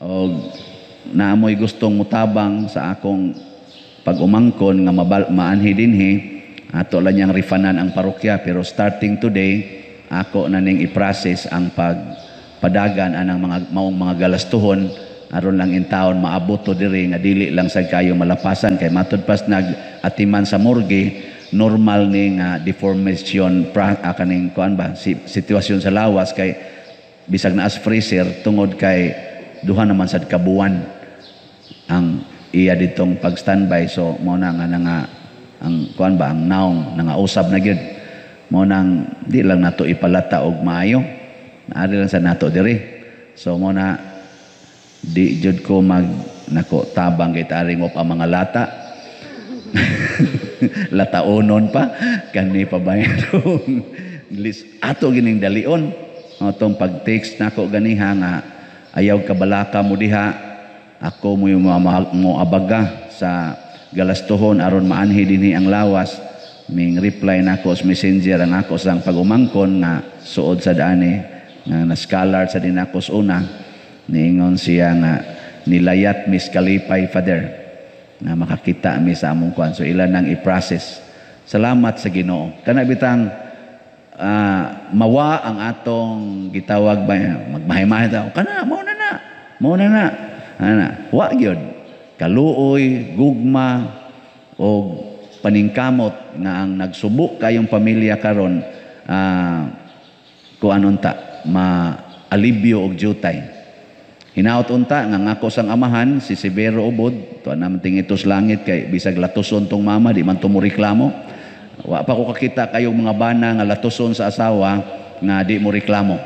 Og naamoy gustong mutabang sa akong pag-umangkon nga maanhi dinhi, ato lang niyang rifanan ang parokya, pero starting today ako na ning i-process ang pagpadagan anang mga maong mga galastuhon aron lang in taon maabot to diri nga dili lang sad kayo malapasan kay matud pas nag-atiman sa morgue, normal ni nga deformation pra, kaning kuan ba si, sitwasyon sa lawas kay bisag naas freezer tungod kay duha naman sad ka buwan ang iya ditong pag-standby. So mao na nga nga ang kuan ba ang naong nangausab na gyud. Mao nang di lang nato ipalata og maayo, naari lang sa nato diri. So mao na di jud ko mag nako tabang kay taring mo pa mga lata. Lataonon pa kani pa ba ato gining dalion atong pag-text nako ganiha nga ayaw kabalaka mo diha, ako mo yung mo abaga sa galastuhon aron maanhi dinhi ang lawas. Ming reply nako sa Messenger ang ako sang pag-umangkon nga suod sa daani nga na scholar sa din ako sa una. Niingon siya nga nilayat Miss Kalipay, Father, nga makakita mi sa among kuan. So ilan nang i-process. Salamat sa Ginoo. Kana bitang Mawa ang atong gitawag ba, magmahay-mahay ta kana, mao na na, mao na na ana, wa gyud kaluoy, gugma og paningkamot nga ang nagsubo kayong pamilya karon, kuan unta, maalibyo og jutay. Hinaot unta nga ngako sang amahan si Severo Ubod, tuwa naman tingitos langit kay bisag latuson tong mama, di man to mo reklamo. Wa pa ko kakita kayong mga bana nga latuson sa asawa nga di mo reklamo.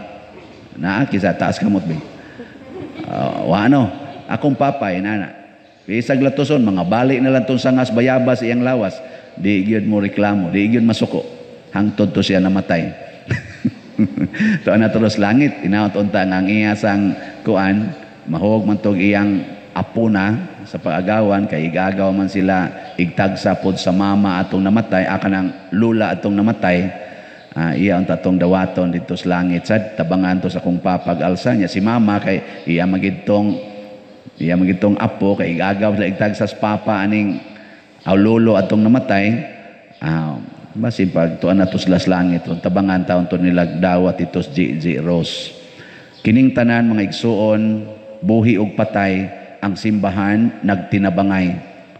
Naa kisa taas kamot bi. Wa ano, akong papa inana. Bisag latuson, mga bali na lang tong sangas bayabas iyang lawas, di gyud mo reklamo, di gyud masuko. Hangtod to siya namatay. Tuwa na tulos langit, inaot unta nga ang iya sang kuan, mahog man tog iyang apo na sa pag-agawan, kay igagaw man sila, igtagsa pod sa mama atong namatay, aka ng lula atong namatay, iya unta tong dawaton dito sa langit sad, tabangan to sa kong papag-alsa niya si mama kay iya magitong apo kay igagaw sila igtagsa sa papa aning aw lolo atong namatay. Basin pag tuan na to sila sa langit, tabangan taon to nila dawat itos G.G. Rose. Kining tanan mga igsuon, buhi og patay, ang simbahan nagtinabangay.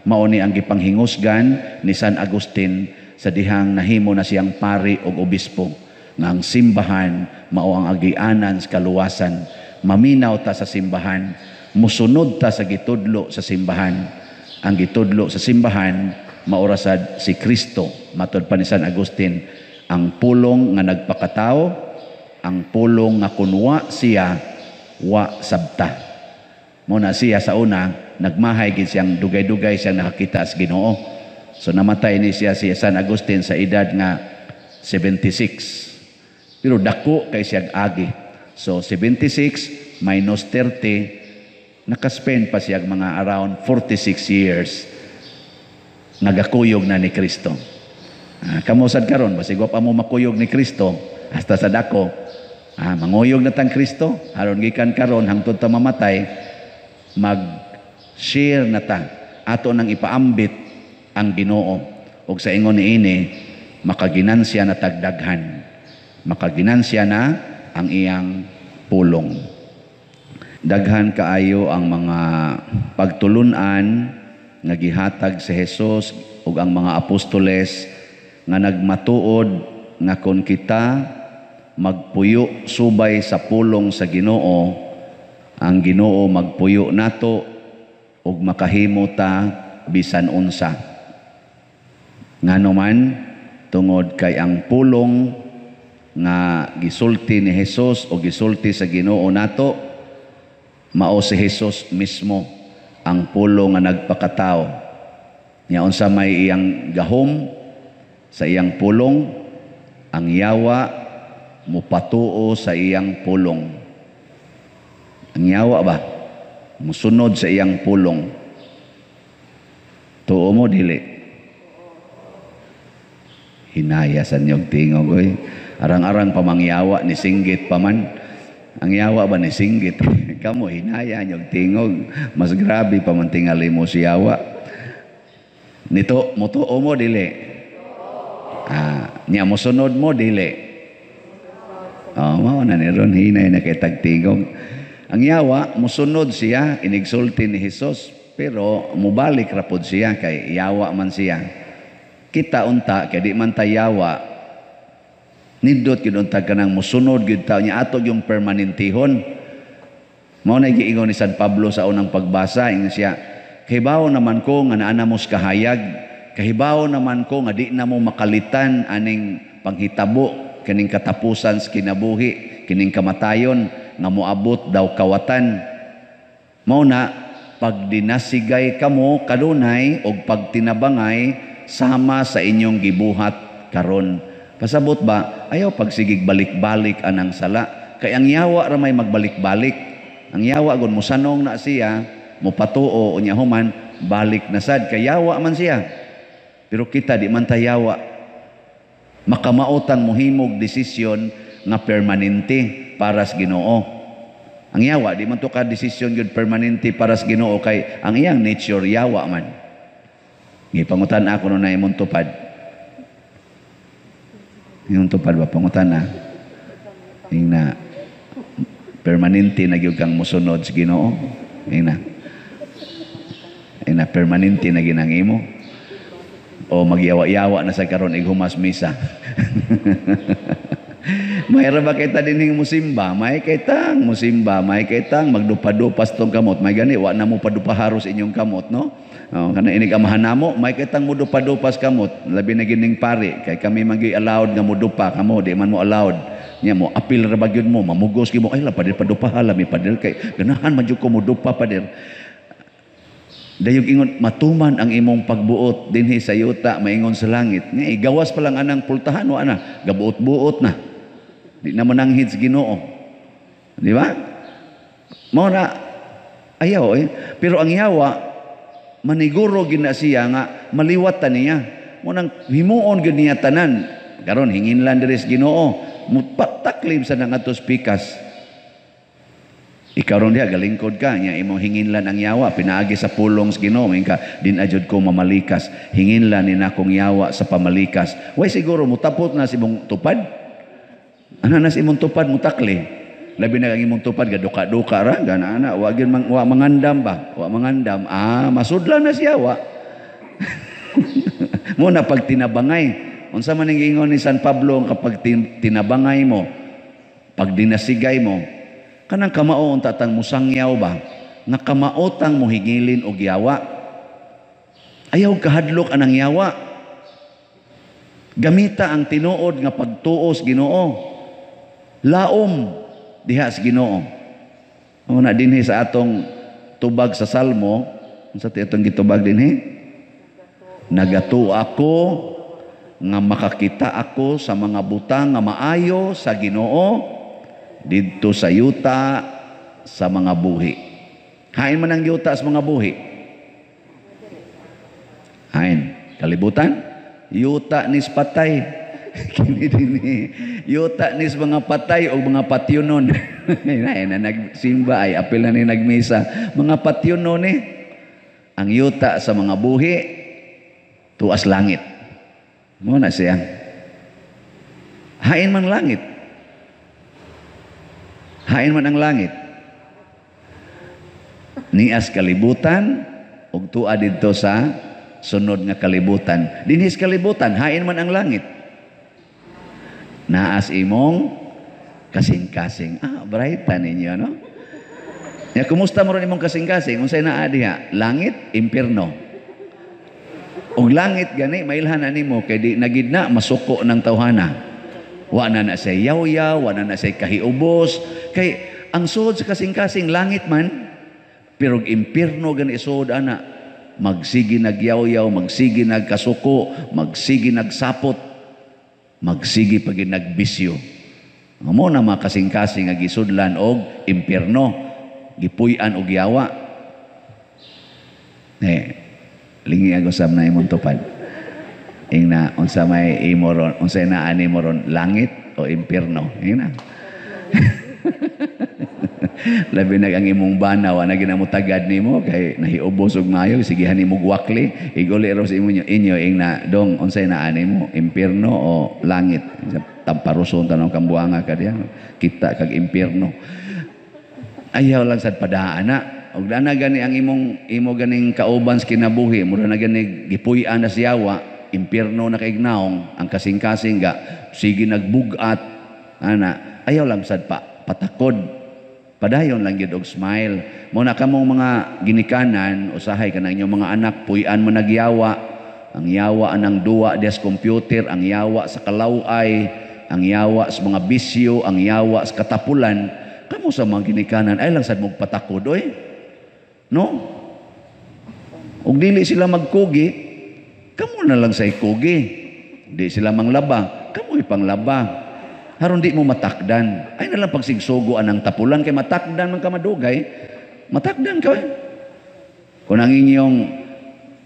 Mao ni ang gipanghingusgan ni San Agustin sa dihang nahimo na siyang pari og obispo, nga ang simbahan mao ang agianan sa kaluwasan. Maminaw ta sa simbahan, musunod ta sa gitudlo sa simbahan. Ang gitudlo sa simbahan maorasad si Kristo, matod pa ni San Agustin, ang pulong nga nagpakatao, ang pulong nga kunwa siya wa sabta. Mo na siya sa una nagmahay gid siyang dugay-dugay siyang nakakita sa Ginoo. So namatay ni siya si San Agustin sa edad nga 76. Pero dako kay siya agi. So 76 minus 30, nakaspend pa siya mga around 46 years nagakuyog na ni Kristo. Kamo sad karon basig wa pa mo makuyog ni Kristo hasta sa dako. Manguyog na tang Kristo aron gikan karon hangtod ta mamatay, mag-share na ta, ato nang ipaambit ang Ginoo, ug sa ingon niini makaginansya na tagdaghan, makaginansya na ang iyang pulong. Daghan kaayo ang mga pagtulunan nga gihatag si Jesus ug ang mga apostoles nga nagmatuod nga kon kita magpuyo subay sa pulong sa Ginoo, ang Ginoo magpuyo nato ug makahimo ta bisan unsa. Ngano man, tungod kay ang pulong nga gisulti ni Jesus o gisulti sa Ginoo nato, mao si Jesus mismo ang pulong nga nagpakatao. Nya unsa may iyang gahom sa iyang pulong, ang yawa mupatuo sa iyang pulong. Ang yawa ba musunod sa iyang pulong? Tuo mo dili? Hinaya sa inyong tingog oy. Arang-arang pamangyawa ni singgit pa man. Ang yawa ba ni singgit? Kamo hinaya inyong tingog. Mas grabe pa man tingali mo si yawa. Nito mutuo mo dili? Nya mosunod mo dili? Oh, mao na ni ron hinay na kay tagtingog. Ang yawa musunod siya inigsulti ni Hesus, pero mubalik ra pod siya kay yawa man siya. Kita unta kay di man ta yawa, nindot gyud unta kanang musunod gyud ta nya ato yung permanentihon. Mao na giingon ni San Pablo sa unang pagbasa, ingon siya, kahibaw naman ko nga naa na mo sa kahayag, kahibaw naman ko nga di na mo makalitan aning panghitabo kining katapusan sa kinabuhi, kining kamatayon nga moabot daw kawatan. Mao na pagdinasigay kamo kadunay og pagtinabangay sama sa inyong gibuhat karon. Pasabot ba, ayaw pagsigig balik-balik anang sala. Kay ang yawa ra may magbalik-balik. Ang yawa gun mosanong na siya, mopatuo unya human balik na sad kay yawa man siya. Pero kita di man ta yawa. Makamaotang mohimog desisyon nga permanente para sa Ginoo. Ang yawa di man to ka desisyon gyud permanente para sa Ginoo kay ang iyang nature yawa man. Gipangutan ako no na imong tupad. Yung tupad ba, pangutana. Ingna, permanente na gyud kang musunod sa Ginoo. Ingna. Ingna, permanente na ginang imo. O magyawa-yawa na sa karon ighumas misa. Mayra ba kita dinhing musimba? May kitang musimba, may kitang magdupa-dupas tong kamot. May gani wa na mo padupaharos inyong kamot, no? Oh, kana inig amahan namo, may kitang mudupa-dupas kamot. Labi na gining pari kay kami magi allowed nga mudupa kamo, di man mo allowed. Nya mo apil ra ba gyud mo, mamugos gyud mo, ay la pader padupaha lami pader kay ganahan man jud ko mudupa pader. Dayog ingon matuman ang imong pagbuot dinhi sa yuta maingon sa langit. Nga gawas pa lang anang pultahan wa na, gabuot-buot na. Di na mananghid sa Ginoo. Di ba? Mao na ayaw eh. Pero ang yawa maniguro gid na siya nga maliwat ta niya. Mo nang himuon gid niya tanan. Karon hinginlan diri sa Ginoo, mupataklib sa nangatos pikas. Ikaw ron diha galingkod ka nya imong hinginlan ang yawa pinaagi sa pulong sa Ginoo ka din ajud ko mamalikas, hinginlan ni nakong yawa sa pamalikas. Way siguro mutapot na sa imong tupad. Ana na sa imong tupad mutakli. Labi na ang imong tupad gaduka-duka ra gana ana wa gyud mang, wa mangandam ba? Wa mangandam. Ah, masudlan na siya wa. Mo na pag tinabangay. Unsa man ning giingon ni San Pablo kapag tinabangay mo, pag dinasigay mo, kanang kamao unta tang musangyaw ba nga kamaotang mohigilin og yawa. Ayaw kahadlok anang yawa. Gamita ang tinuod nga pagtuos Ginoo. Laom diha sa Ginoo. Una dinhi sa atong tubag sa Salmo, unsa ti atong gitubag dinhi? Nagatuo ako nga makakita ako sa mga butang nga maayo sa Ginoo didto sa yuta sa mga buhi. Hain man ang yuta sa mga buhi. Hain kalibutan, yuta nis patay. Kini dinhi yuta nis mga patay o mga patyunon. Ay na nagsimba ay apil na ni nagmisa. Mga patyunon ni ang yuta sa mga buhi tuas langit. Mo na siya. Hain man langit. Hain man ang langit. Nias kalibutan ug tua didto sa sunod nga kalibutan. Dinhis kalibutan, hain man ang langit. Naas imong kasing-kasing. Ah, bright ninyo, no? Ya, kumusta mo ron imong kasing-kasing? Unsay naa diha? Langit, impierno. Og langit gani mailhan na nimo kay di nagid na masuko ng tawhana. Wa na na say yawyaw, wa na na say kahiubos. Kay ang suod sa kasing-kasing langit man, pero impierno gani suod ana. Magsige nagyawyaw, magsige nagkasuko, magsige nagsapot, magsige pag nagbisyo. Amo na mga kasing-kasing nga gisudlan og impierno, gipuy-an og yawa. Eh, lingi ako sa na imong tupad. Ingna unsa may imo ron, unsay naa nimo ron, langit o impierno? Ingna. Labi na ang imong bana wa na ginamutagad nimo kay nahiubos og maayo, sigihan nimo gwakli, iguli ra sa imo inyo ingna dong unsay naa nimo, impierno o langit? Tamparuson tanong kambuanga ka diha, kita kag impierno. Ayaw lang sad padaan na. Og dana gani ang imong imo ganing kauban sa kinabuhi, mura na gani gipuy-an na siyawa, impierno na kaignaong, ang kasing-kasing ga sige nagbugat ana, ayaw lang sad pa patakod. Padayon lang gyud og smile. Mo na kamong mga ginikanan, usahay kanang inyong mga anak puy-an mo nagyawa. Ang yawa anang duwa des computer, ang yawa sa kalaway, ang yawa sa mga bisyo, ang yawa sa katapulan. Kamo sa mga ginikanan ay lang sad mong patakod oy. No? Og dili sila magkugi, kamo na lang say kugi. Di sila manglaba, kamo ipanglaba. Haron di mo matakdan. Ay na lang pagsigsugo anang tapulan kay matakdan man ka madugay, matakdan ka. Kung ang inyong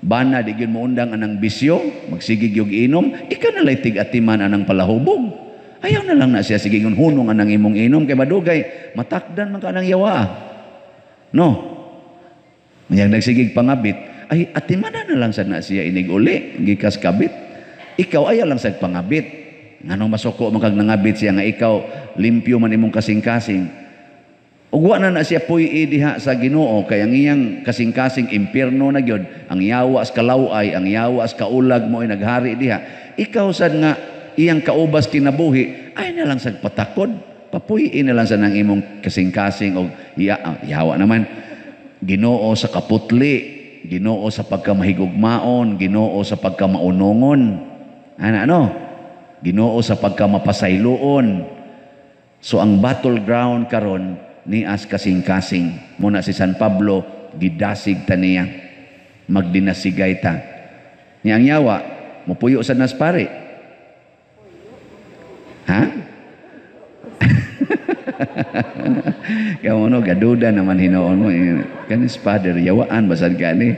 bana di gyud mo undang anang bisyo, magsigig yung inom, ikaw na lay tig-atiman anang palahubog. Ayaw na lang na siya sige hunong anang imong inom kay madugay, matakdan man ka anang yawa. No? Yang nagsigig pangabit, ay atimana na lang sad na siya inig uli, gikas kabit. Ikaw ayaw lang sad pangabit. Nganong masuko man kag nangabit siya nga ikaw limpyo man imong kasing-kasing? Ug wa na na siya puy diha sa Ginoo kay ang iyang kasing-kasing impierno na gyud, ang yawa sa kalaway, ang yawa sa kaulag mo ay naghari diha. Ikaw sad nga iyang kaubas kinabuhi, ay na lang sad patakod, papuy na lang sa nang imong kasing-kasing og yawa naman. Ginoo sa kaputli, Ginoo sa pagkamahigugmaon, Ginoo sa pagkamaunongon. Ana ano? Ginoo sa pagkamapasayloon. So ang battleground karon ni as kasing-kasing. Muna si San Pablo gidasig ta niya. Magdinasigay ta. Niya ang yawa, mupuyo sa nas pare. Ha? Kamo no gaduda naman hinuon mo. Kanis father yawaan basad gani.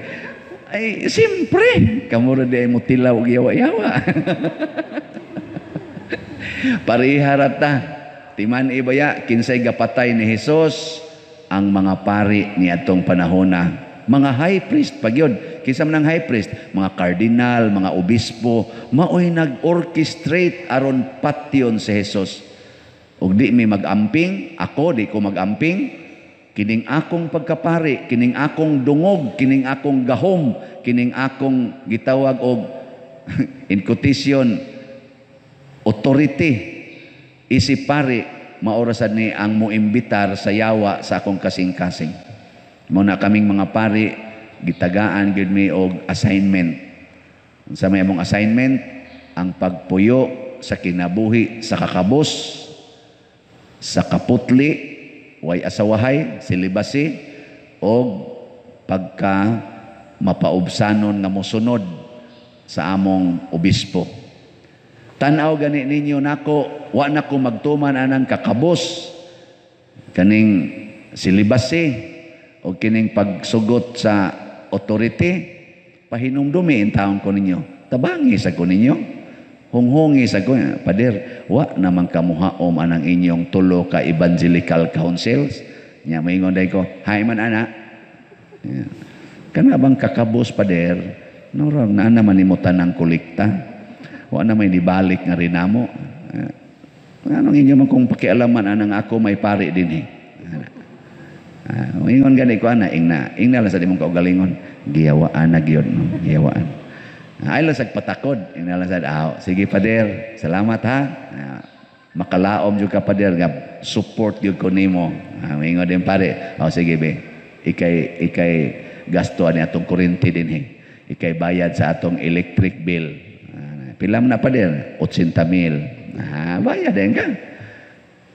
Ay siyempre, kamo ra di ay mutilaw og yawa-yawa. Pariharat ta. Timan ibaya kinsay gapatay ni Hesus ang mga pari ni atong panahona. Mga high priest pagyod. Kinsa man ang high priest? Mga cardinal, mga obispo, maoy nag-orchestrate aron patyon si Hesus. Ug di mi mag-amping, ako di ko mag-amping. Kining akong pagkapari, kining akong dungog, kining akong gahom, kining akong gitawag og in quotation authority isip pari maorasan ni ang moimbitar sa yawa sa akong kasing-kasing. Muna kaming mga pari gitagaan gyud mi og assignment. Unsa may among assignment? Ang pagpuyo sa kinabuhi sa kakabos, sa kaputli, way asawahay, silibasi, og pagka mapaubsanon nga mosunod sa among obispo. Tan-aw gani ninyo nako, wa na ko magtuman anang kakabos kaning silibasi o kining pagsugot sa authority. Pahinumdumi in taon ko ninyo, tabangi sa ko ninyo, hunghungi sa ko, pader, wa naman kamuhaom anang inyong tulo ka evangelical councils. Nya moingon day ko, hay man ana. Kana bang kakabos, pader, norang naa naman nimo tanang kolekta. Wa na may nibalik nga rinamo. Anong inyo man kung pakialaman anang ako may pari din eh. Ingon gani ko ana, ingna, ingna lang sa imong kaugalingon. Giyawaan na gyud, no? Giyawaan. Ay lang sa patakod, ingna lang sa sige pader, salamat ha. Makalaom jud ka pader nga support gyud ko nimo. Ingon din pare. Oh, sige be. Ikay gasto ani atong kuryente dinhi. Ikay bayad sa atong electric bill. Pila man na pader? 80,000. Bayad din ka.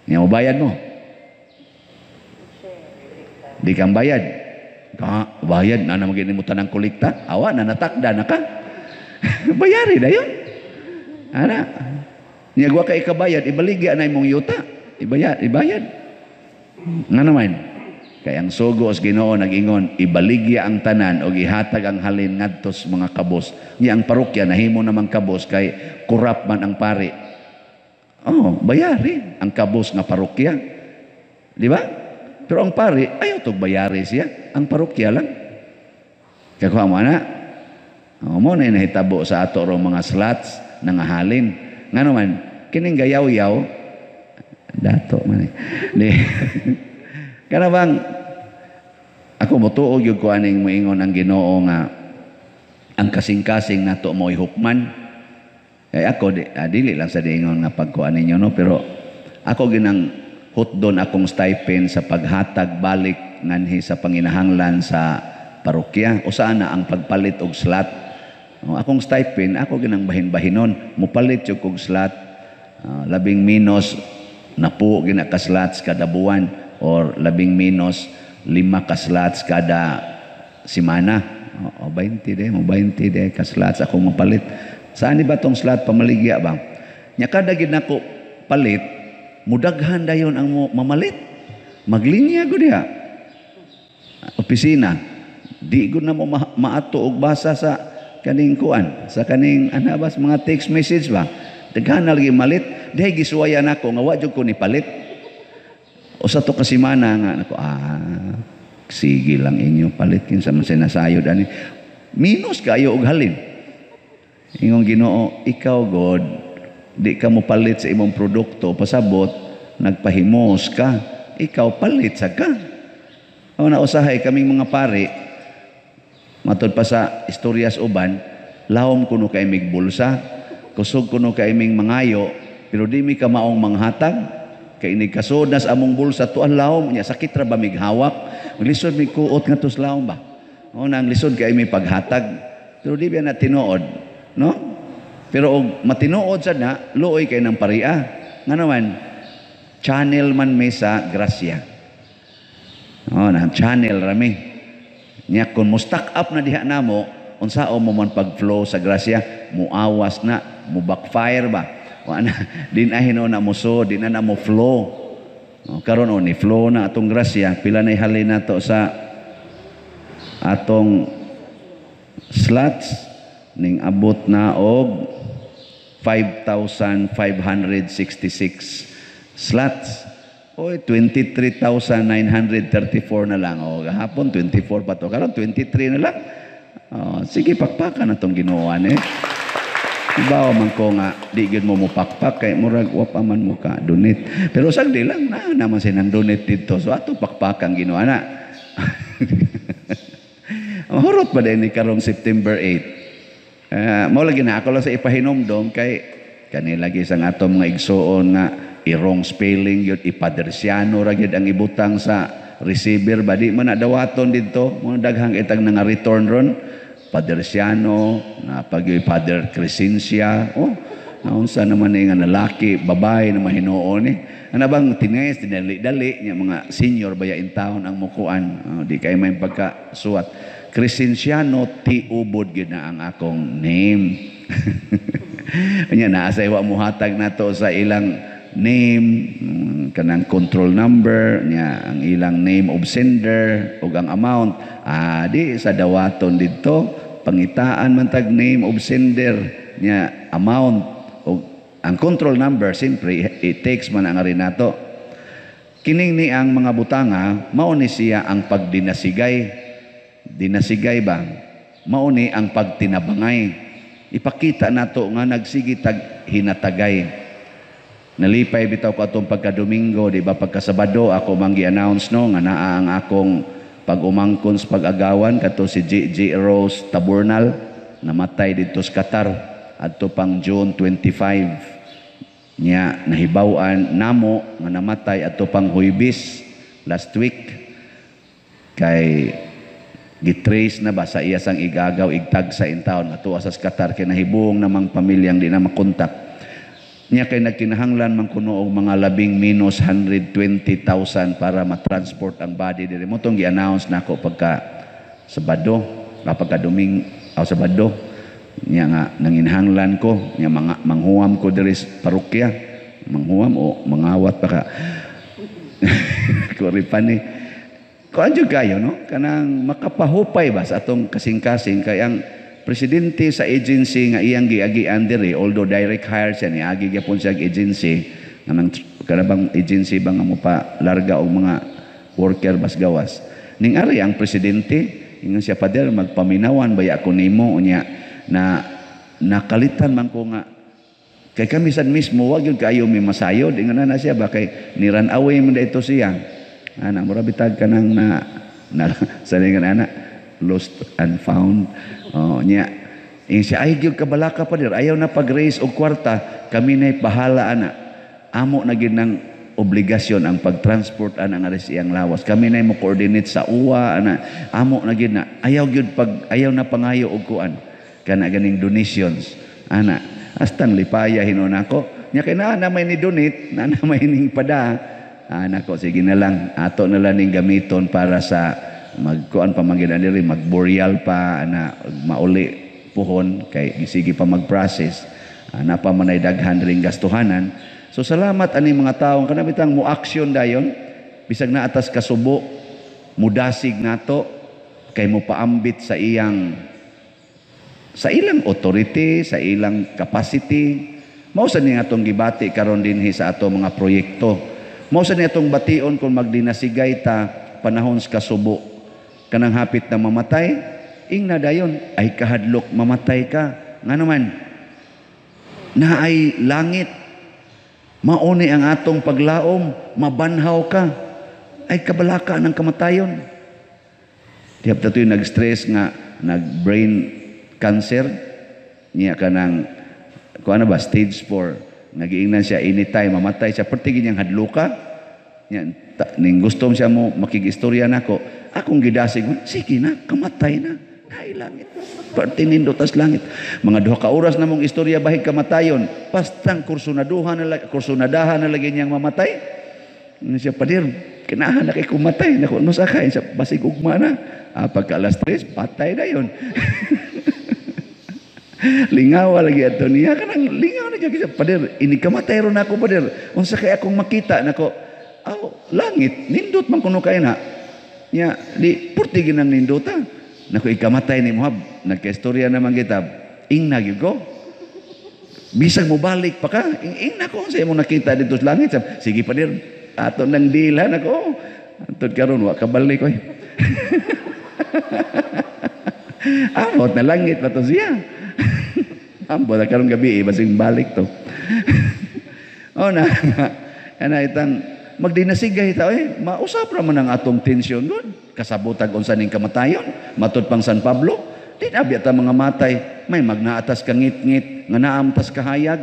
Nya mo bayad mo. Di kang bayad. Ka, bayad na naman gini mo tanang kolekta. Awa na natakda na ka. Bayari dayon. Ana. Nya gwa ka ikabayad, ibaligya na imong yuta. Ibayad, ibayad. Nga naman. Kay ang sugo sa Ginoo nag-ingon, ibaligya ang tanan og ihatag ang halin ngadto sa mga kabos. Nya ang parokya nahimo namang kabos kay kurap man ang pari. Oh, bayari ang kabos nga parokya. Di ba? Pero ang pari ayaw tog bayari siya, ang parokya lang. Kakuha mo ana. Oh, mo na nahitabo sa ato rong mga slots nangahalin. Ngano man kining gayaw-yaw dato man eh. Di kana bang ako motuo gyud ko aning moingon ang Ginoo nga ang kasing-kasing nato mo'y hukman. Kay ako dili lang sa diingon nga pagkuan ninyo no, pero ako ginang hutdon akong stipend sa paghatag balik nganhi sa panginahanglan sa parokya. Usa na ang pagpalit og slot. O, akong stipend ako ginang bahin-bahinon, mopalit jud kog slot, labing minus napo gina ka slots kada buwan or labing minus 5 ka slots kada semana. O, 20 de, mo 20 de ka slots akong mapalit. Saan ni ba tong slot pamaligya ba? Nya kada gid nako palit, mudaghan dayon ang mamalit. Maglinya gud diha. Opisina, di gud na mo maato og basa sa kaning kuan, sa kaning ana ba mga text message ba. Daghan na lagi malit, dihay gisuwayan nako nga wa jud ko ni palit. O sa to kasimana nga nako, sige lang inyo palit kinsa man sinasayod ani. Minus kayo og halin. Ingong Ginoo, ikaw God, Di ka mo palit sa imong produkto, pasabot nagpahimos ka, ikaw palit sa ka. O na usahay kaming mga pari, matud pa sa istoryas uban, lahom kuno kay mig bulsa, kusog kuno kay ming mangayo, pero di mi ka maong manghatag. Kay inig kasod na sa among bulsa, tuan lahom niya, sakit ra ba mig hawak? Lisod mig kuot nga tos lahom ba? O na ang lisod kay mi paghatag. Pero di ba na tinuod, no? Pero og matinuod sad na, luoy kay ng paria. Nga naman, channel man mi sa grasya. O na, channel rami. Nya kung mo stock up na diha namo, unsao mo man pag-flow sa grasya, muawas na, mo backfire ba? O ana, di na hinuon na mo so, di na na mo flow. O, karon o ni flow na atong grasya, pila na halin nato sa atong slots ning abot na og 5,566 slots. Oy, 23,934 na lang. O, gahapon 24 pa to. Karon 23 na lang. O, sige, pakpakan na tong Ginoo eh. Ibaw man ko nga di gyud mo mopakpak kay murag wa pa man mo ka donate. Pero sagdi lang na naman sinang donate dito. So ato pakpakan Ginoo na. Mahurot pa din ni karong September 8. Mao lagi na ako lang sa ipahinomdom kay kani lagi sa ato mga igsuon nga i-wrong spelling yun, ipadersiano ra gyud ang ibutang sa receiver ba, di man na dawaton didto, mo daghang itag nga return ron. Padersiano, na pag Father Crescencia, oh, naunsa naman ni nga lalaki, babae na mahinuon ni. Ano bang tines, dinali-dali, niya mga senior baya in town ang mukuan, oh, di kay may pagkasuwat. Crescenciano, ti ubod gyud na ang akong name. Nya naa sa iwa muhatag nato sa ilang name, kanang control number niya, ang ilang name of sender ug ang amount. Ah, di sa dawaton didto, pangitaan man tag name of sender niya, amount ug ang control number, siyempre it takes man ang ari nato. Kining ni ang mga butanga, mao ni siya ang pagdinasigay. Dinasigay ba? Mao ni ang pagtinabangay. Ipakita nato nga nagsige tag hinatagay. Nalipay bitaw ko atong pagka-Domingo, di ba pagka-Sabado ako mang gi-announce no nga naa ang akong pag-umangkon sa pag-agawan kato si G.G. Rose Taburnal, namatay didto sa Qatar adto pang June 25. Nya nahibaw-an namo nga namatay adto pang Huybis last week kay gitrace na ba sa iya sang igagaw igtag sa intawon ato sa Qatar kay nahibong namang pamilyang di na makontak. Niya kay nagkinahanglan man kuno og mga labing minus 120,000 para matransport ang body diri. Mo tong gi-announce nako pagka Sabado, pagka Doming o Sabado. Niya nga nanginahanglan ko, niya mga manghuam ko diri sa parokya, manghuam o mangawat pa ka. Kuripan ni. Kuan jud kayo no, kanang makapahupay ba sa atong kasing-kasing kay ang presidente sa agency nga iyang giagian diri, although direct hire siya, niagi gyapon siya og agency, kanang kanabang agency ba nga mopa larga og mga worker bas gawas. Ning ari ang presidente, ingon siya, "Father, magpaminawan baya ako nimo?" Unya na nakalitan man ko nga kay kami sad mismo wa gyud kaayo mi masayod. Ingon na siya ba kay ni run away man dito siya. Ana mura bitag kanang na, na sa lingan ana lost and found. Oh, nya ing siya ay gyud kabalaka pa dir, ayaw na pag-raise og kwarta, kami nay bahala ana. Amo na gyud ng obligasyon ang pag-transport ana nga sa iyang lawas. Kami nay mo coordinate sa uwa ana. Amo na gyud na. Ayaw gyud pag ayaw na pangayo og kuan kana ganing donations ana. Astang lipaya hinuon nako. Nya kay naa na may ni donate, naa na may ning pada. Ana ko sige na lang, ato na lang ning gamiton para sa magkuan pa man gyud diri, magburial pa ana, mauli puhon kay sige pa mag-process. Ana pa man ay daghan ring gastuhanan. So salamat ani mga tawo kana bitang mo action dayon bisag na atas kasubo mudasig nato kay mo paambit sa iyang sa ilang authority, sa ilang capacity. Mao sa ni atong gibati karon dinhi sa ato mga proyekto. Mao sa ni atong bation kung magdinasigay ta panahon sa kasubo. Kanang hapit na mamatay, ing na dayon ay kahadlok mamatay ka. Nga naman, Naay langit. Mauni ang atong paglaom, mabanhaw ka. Ay kabalaka ng kamatayon. Di hapta yung nag-stress nga, nag-brain cancer, niya ka ng, kung ano ba, stage 4. Nagiingnan siya, anytime, mamatay siya. Perti niyang hadluka. Niya, ning gusto siya mo makig-istorya nako. Akong gidasig, sige na, kamatay na. Ay, langit. Parte nindot tas langit. Mga 2 ka oras na mong istorya bahig kamatayon. Pastang kursunaduhan na, kursunadahan na lagi niyang mamatay. Ano siya, "Padir, kinahan na kay kumatay." Nako, ano sa kain? Siya, basig ugma na. Ah, pagka alas 3, patay na yun. Lingawa lagi ato niya. Kanang lingaw na siya. "Pader, ini kamatay ron ako, pader. Unsa kay akong makita?" Nako, aw, langit, nindot man kuno kay na. Nya, di, purti ginang nindota. Nako, ikamatay ni Muhab. Nagka-istorya naman kita. Ingna gyud ko. Bisag mo balik pa ka. Ingna ko sa imong nakita dito sa langit. "Sige, pader, ato nang deal ha." Nako, antod karon wa kabalik oy. Amot na langit pa to siya. Ambot na karong gabi, eh, basing balik to. Oh na, ana itang magdinasigay ta eh, mausap ra man ang atong tensyon gud. Kasabotag unsa ning kamatayon, matud pang San Pablo, di na biya ta mga matay, may magnaatas ka ngit-ngit, nga naamtas kahayag.